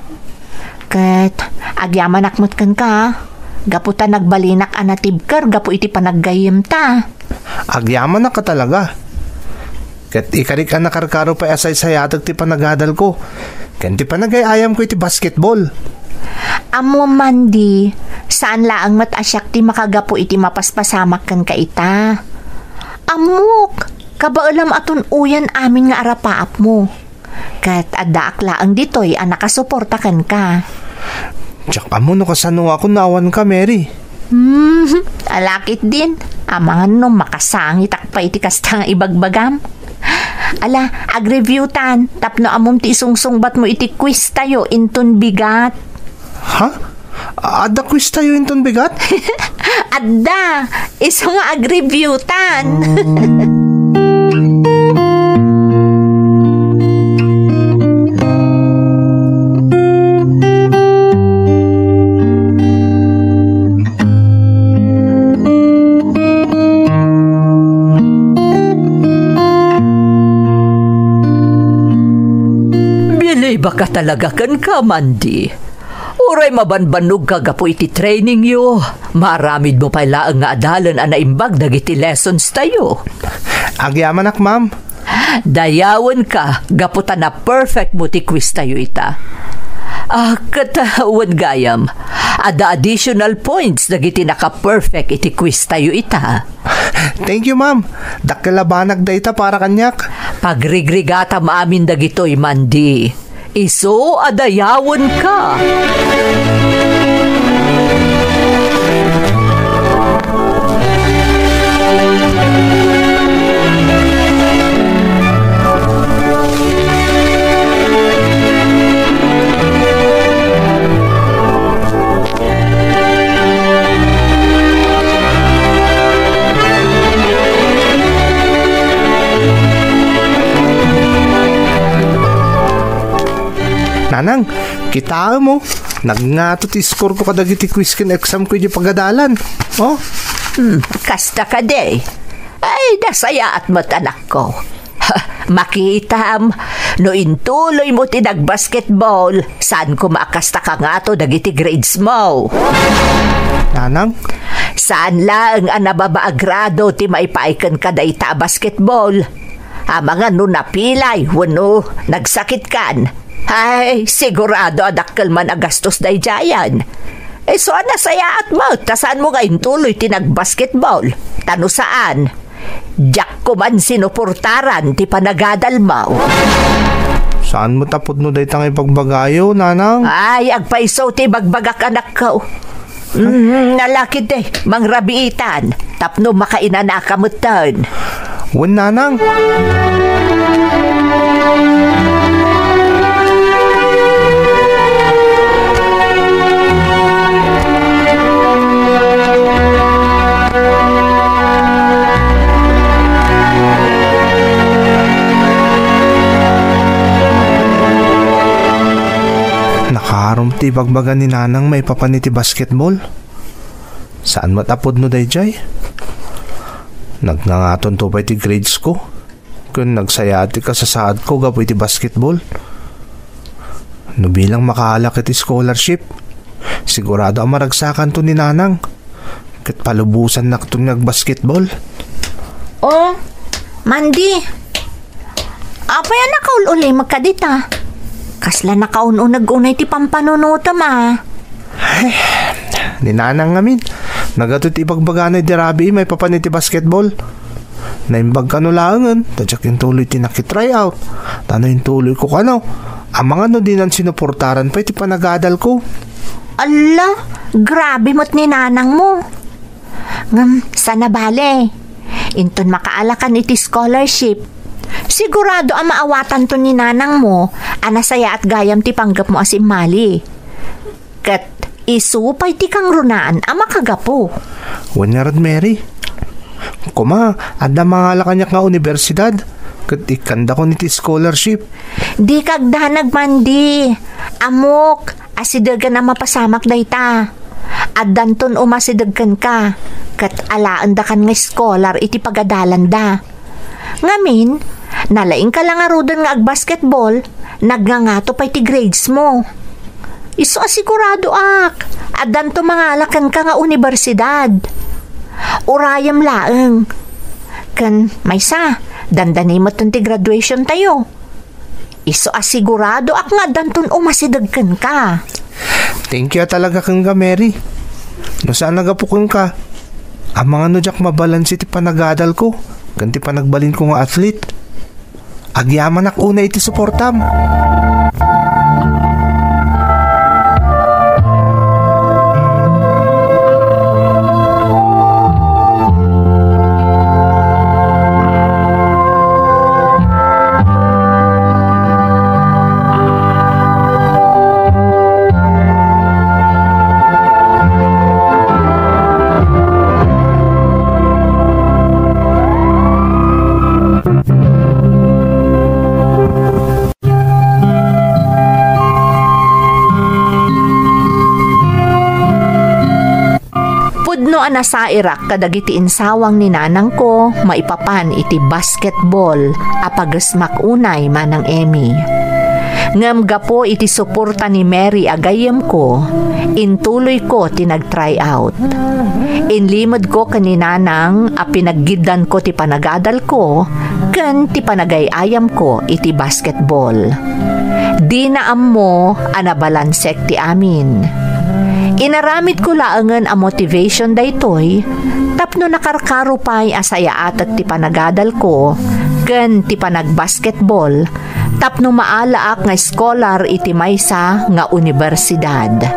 Ket agyamanak met kenka, gapu ta nagbalinak a natibker gapu iti panaggayyemta. Agyamanak a talaga. Ket ikarik a nakarkaro pay a saysayatek ti panagadalko ken ti panagay-ayamko iti basketball. Ammom, Mandy, saan laeng met a siak ti makagapu iti mapaspasamak kenka ita. Ammok, kabaelam a tun-oyan amin nga arapaapmo. Ket addaak laeng ditoy a nakasuporta kenka. Diak ammo no kasano a kunnawanka, Mary. Hmm, alakit din. Amangan no makasangitak pay iti kasta nga ibagbagam. Ala, agreview tan, tapno ammom ti isungsungbatmo iti quiz tayo inton bigat. Ha? Adda quiz tayo inton bigat? Adda! Isu nga agreview tan. Bilibaka talaga kenka, Mandy. Uray mabanbannogka gapu iti trainingyo, maaramidmo pay laeng nga adalen a naimbag dagiti lessons tayo. Agyamanak, ma'am. Dayawenka gapu ta na-perfect mo ti quiz tayo ita. Ah, ket, ah, wen gayam, adda additional points dagiti naka-perfect iti quiz tayo ita. Thank you, ma'am. Dakkel a banag dayta para kaniak. Pagrigrigatam amin dagitoy, Mandy. Isu a dayawenka. Nanang, kitaem, o. Nagngato ti score ko kadagiti quiz ken exam ko idiay pagadalan. O. Hmm, kasta kadi. Ay, nasayaat met, anakko. Makitam, no intuloymo ti nagbasketball, saan koma a kasta kangato dagiti grades mo. Nanang? Saan laeng a nababa a grado ti maipaay kenka dayta a basketball. Amangan no napilay wenno nagsakitkan. Ay, sigurado a dakkel man a gastos daydiayen. Isu a nasayaat met ta saanmo nga intuloy ti nagbasketball. Ta no saan, diak koman sinuportaran ti panagadalmo. Saan met a pudno dayta nga ibagbagayo, Nanang? Ay, agpayso ti ibagbagak, anakko. Mm, nalakid, eh, mangrabiitan, tapno makainanaka metten. Wen, Nanang. Nakarum ti ibagbaga ni Nanang maipapan iti basketball. Saan met a pudno daydiay? Nagngangatonto pay ti grades ko. Ken nagsayaat ti kasasaadko gapu iti basketball. No bilang makaalak iti scholarship, sigurado a maragsakanto ni Nanang. Ket palubosannakton nga agbasketball. O, Mandy. Apay a nakaul-ulimek kadita? Kasla nakaun-uneg unay ti pampanunotem a. Ay, ni Nanang ngamin. Naggatud ti ibagbagana idi rabii maipapan iti basketball. Naimbag kano laengen, ta diak intuloy ti naki-try out. Ta no intuloyko kano, amangan no dinan sinuportaran pay ti panagadalko. Alla, grabe met ni Nanangmo. Ngem, saan a bale. Inton makaalakan iti scholarship, sigurado a maawatanto ni Nanangmo a nasayaat gayam ti panggepmo a simmali. Ket isu pay ti kangrunaan a makagapu. Wen ngarud, Mary. Koma, adda mangala kaniak nga universidad. ket ikkandakon iti scholarship. Dika agdanag, Mandy. Ammok, asidegan a mapasamak dayta. Addanton umasideg kenka, ket alaendakan nga scholar iti pagadalanda. Ngamin, nalaingka la ngaruden nga agbasketball, nagngangato pay ti grades mo. Isu a siguradoak, addanto mangala kenka nga unibersidad. Urayem laeng. Ken maysa, dandani metten ti graduation tayo. Isu a siguradoak nga addanton umasideg kenka. Thank you a talaga kenka, Mary. No saan a gapu kenka, amangan no diak mabalanse ti panagadalko ken ti panagbalinko nga athlete. Agyamanak unay iti suportam. Pudno a nasairak kadagiti insawang ni nanangko maipapan iti basketball a pagesmak unay, Manang Emmy. Ngem gapu iti suporta ni Mary a gayyemko, intuloyko ti nag-try out. Inlimedko ken ni Nanang a pinaggiddanko ti panagadalko ken ti panagay-ayamko iti basketball. Dina ammo a nabalansek ti amin. Inaramidko laengen a motivation daytoy tapno nakarkaro pay a sayaatek ti panagadalko ken ti panagbasketball tapno maalaak nga scholar iti maysa nga unibersidad.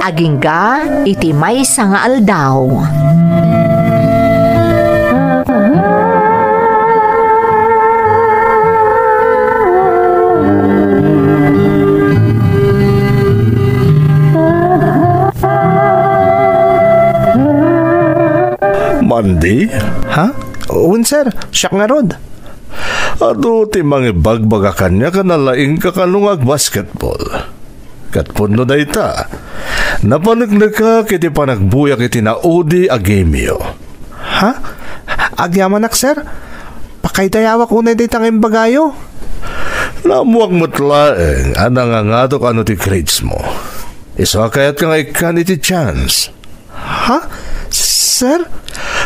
Agingga iti maysa nga aldaw. Mandy? Ha? Wen, sir. Siak ngarud. Adu ti mangibagbaga kaniak a nalaingka kano nga agbasketball. Ket pudno dayta, napaneknekak iti panagbuyak iti naudi a gameyo. Ha? Agyamanak, sir? Pakaydayawak unay dayta nga imbagayo. Naammoak met laeng a nangangatok a no ti grades mo. Isu a kayatka nga ikkan iti chance. Ha? Sir?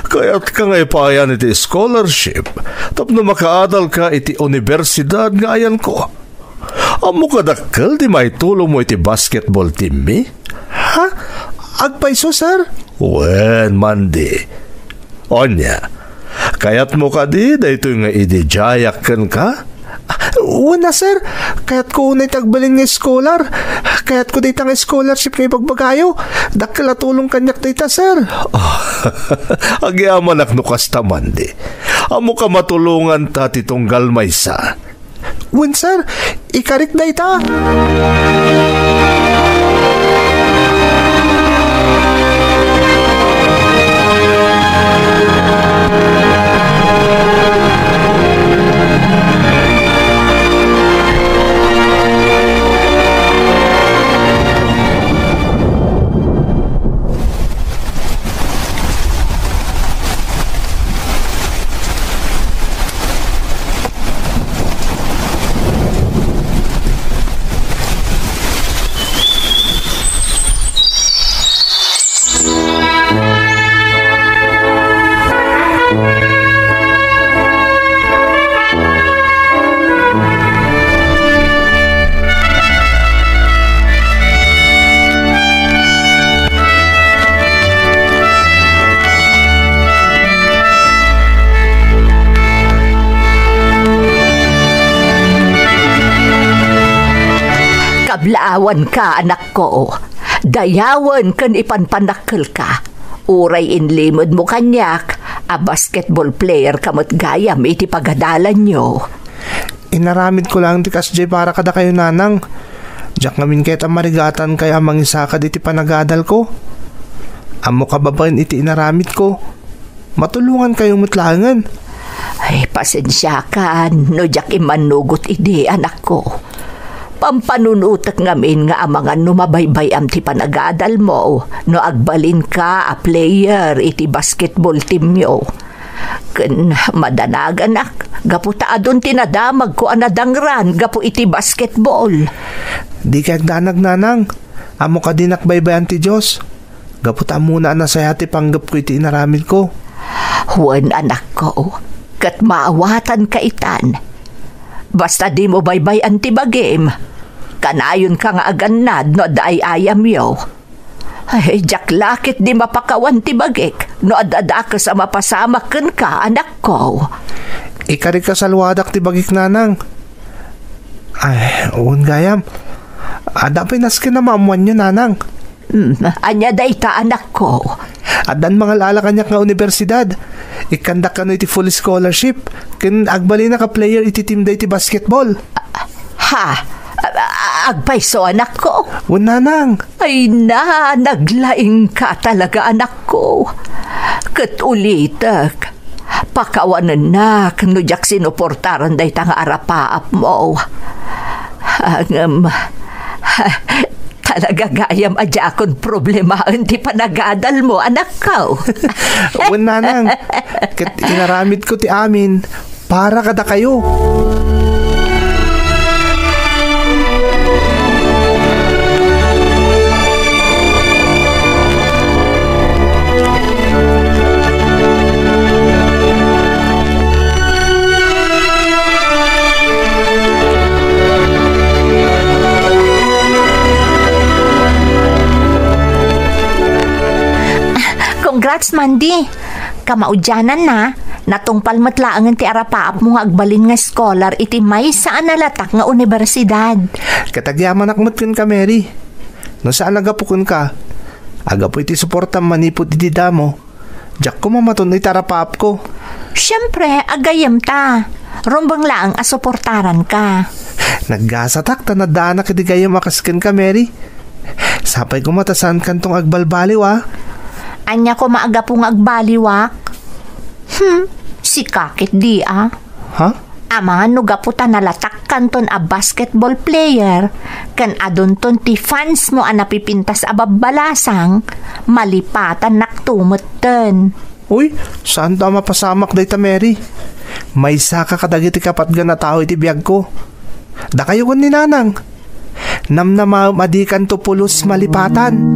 Kayatka nga ipaayan iti scholarship tapno makaadalka iti unibersidad nga ayanko. Ammok a dakkel ti maitulongmo iti basketball teammi? Ha? Agpayso, sir? Wen, Mandy. Ania, kayatmo kadi daytoy nga ididiayak kenka? Wen a, sir. Kayatko unay ti agbalin nga scholar. Kayatko dayta nga scholarship nga ibagbagayo. Dakkel a tulong kaniak dayta, sir. Agyamanak no kasta, Mandy. Ammok a matulonganta ti tunggal maysa. Wen, sir, ikarik dayta. Kablaawanka, anakko. Dayawen ken ipanpanakkelka. Uray inlimedmo kaniak a basketball player ka met gayam iti pagadalanyo. Inaramidko laeng ti kasdiay para kadakayo, Nanang. Diak ngamin ket a marigatankay a mangisakad iti panagadalko. Ammok a babaen iti inaramidko, matulongankayo met laengen. Ay, pasensiakan no diak immanugot idi, anakko. Pampanunotek ngamin nga amangan no mabaybay-am ti panagadalmo no agbalinka a player iti basketball teamyo. Ken madanaganak, gapu ta adun ti nadamagko a nadangran gapu iti basketball. Dika agdanag, nanang. Ammok a dinak baybayan ti Dios. Gapu ta ammona a nasayaat ti panggepko iti inaramidko. Wen, anakko, ket maawatanka itan. Basta dimo baybay-an ti bagim. Kanayonka nga agannad no adda ay-ayamyo. Ay, diak la ketdi mapakawan ti bagik no adda dakes a mapasamak kenka, anakko. Ikarika saluadak ti bagik, nanang. Ay, wen gayam. Adda pay nasken a maammoanyo, nanang. Hmm, ania dayta, anakko? Addan mangal-ala kaniak nga universidad. Ikkandak kano iti full scholarship. Ken agbalinak a player iti team da iti basketball. Ha? A-, a-, agpayso, anakko? Wen, nanang. Ay na, naglaingka talaga, anakko. Ket ulitek, pakawanennak no diak sinuportaran dayta nga arapaapmo. Ngem, talaga gayam a diakon problemaen ti panagadalmo, anakko. Wen, nanang, ket inaramidko ti amin para kadakayo. Congrats, Mandy! Kamaudiananna, natungpal met laengen ti arapaapmo nga agbalin nga scholar iti maysa a nalatak nga universidad. Ket agyamanak met kenka, Mary. No saan a gapu kenka, a gapu iti suportam manipud idi damo, diak koma maton-oy ti arapaapko. Siempre, aggayyemta. Rumbeng laeng a suportaranka. Naggasatak ta naddaanak idi gayyem a kas kenka, Mary. Sapay koma ta saankanton agbalbaliw, a. Ania koma a gapu nga agbaliwak? Hmm, sika ketdi, a. Ha? Amangan no gapu ta nalatakkanton a basketball player, ken adunton ti fansmo a napipintas a babbalasang, malipatannakto metten. Uy, saanto a mapasamak dayta, Mary. Maysaka kadagiti kapatgan a tao iti biagko. Dakayo ken ni Nanang. Namnamaem a dikanto pulos malipatan.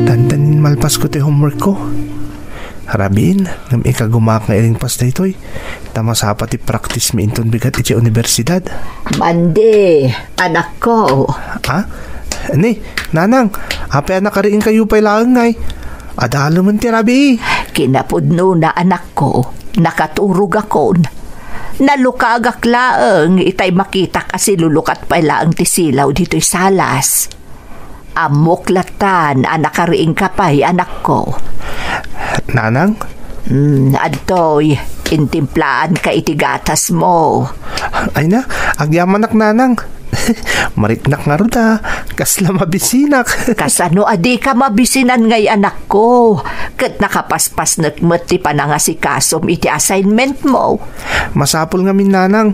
Dandanin malpasko ti homework ko. Rabiin, ngem ikagumaak nga iringpas daytoy, ta masapa ti practice mi inton bigat iti universidad. Mandi, anakko. Ha? Ni, Nanang, apay a nakariingkayo pay laeng ngay? Adalemen ti rabii. Kinapudnona, anakko, nakaturogakon. Nalukagak laeng itay makitak a silulukat pay laeng ti silaw ditoy salas. Ammok lattan a nakariingka pay, anakko. Nanang? Hmm, adtoy, intimplaanka iti gatasmo. Ay na, agyamanak, Nanang. Mariknak ngarud a, kasla mabisinak. Kasano a dika mabisinan ngay, anakko? Ket nakapaspasnek met ti panangasikasom iti assignmentmo. Masapul ngamin, Nanang.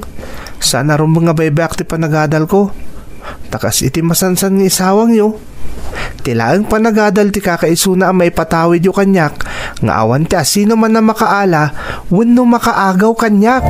Saan a rumbeng a baybayak ti panagadalko. Ta kas iti masansan nga isawangyo, ti laeng panagadal ti kakaisuna a maipatawidyo kaniak nga awan ti asinoman a makaala wenno makaagaw kaniak.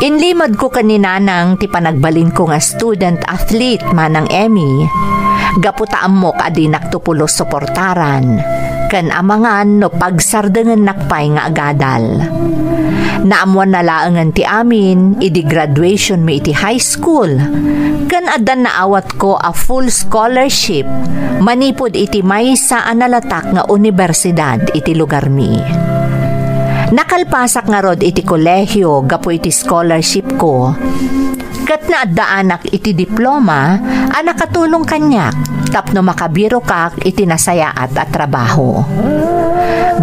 Inlimedko ken ni Nanang ti panagbalinko nga student athlete, Manang Emmy, gapu ta ammok a dinak to pulos suportaran, ken amangan no pagsardengennak pay nga agadal. Naammoanna laengen ti amin idi graduationmi iti high school, ken addan naawatko a full scholarship manipud iti maysa a nalatak nga unibersidad iti lugarmi. Nakalpasak ngarud iti kolehio gapu iti scholarshipko, ket naaddaanak iti diploma a nakatulong kaniak tapno makabirokak iti nasayaat a trabaho.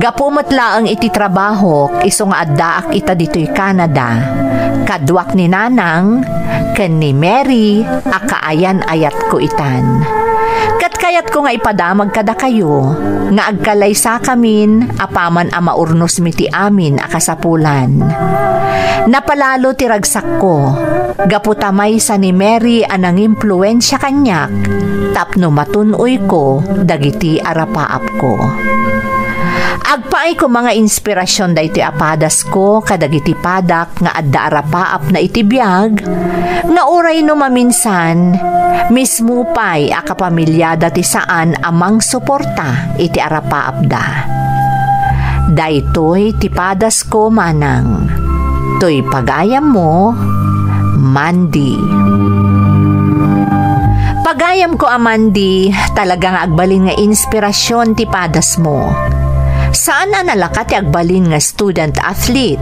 Gapu met laeng iti trabahok, isu nga addaak ita ditoy Canada, kaduak ni Nanang ken ni Mary a kaayan-ayatko itan. Ket kayatko nga ipadamag kadakayo nga agkalaysakamin apaman a maurnosmi ti amin a kasapulan. Napalalo ti ragsakko gapu ta maysa ni Mary a nangimpluensia kaniak tapno matun-oyko dagiti arapaapko. Agpaay koma nga inspirasyon daytoy a padasko kadagiti padak nga adda arapaapna iti biag, nga uray no maminsan, mismo pay a kapamiliada ti saan a mangsuporta iti arapaapda. Daytoy ti padasko, Manang. Toy pagayammo, Mandy. Pagayamko a Mandy, talaga nga agbalin nga inspirasyon ti padasmo. Saan a nalaka ti agbalin nga student athlete,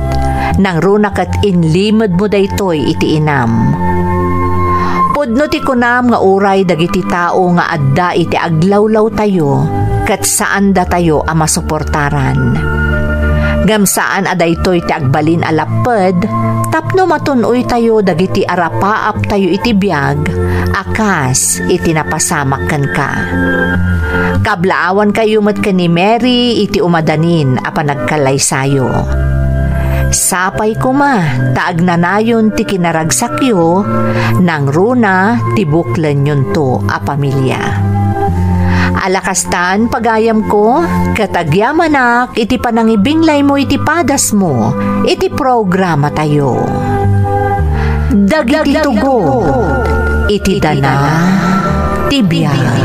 nangruna ket inlimedmo daytoy iti inam. Pudno ti kunam nga uray dagiti tao nga adda iti aglawlawtayo ket saandatayo a masuportaran. Ngem saan a daytoy ti agbalin a lapped tapno matun-oytayo dagiti arapaaptayo iti biag a kas iti napasamak kenka. Kablaawankayo met ken ni Mary iti umadanin a panagkalaysayo. Sapay koma ta agnanayon ti kinaragsakyo, nangruna ti buklenyonto a pamilia. Ala kastan, pagayamko, ket agyamanak iti panangibinglaymo iti padasmo iti programatayo. Dagiti tugo iti dana ti biag.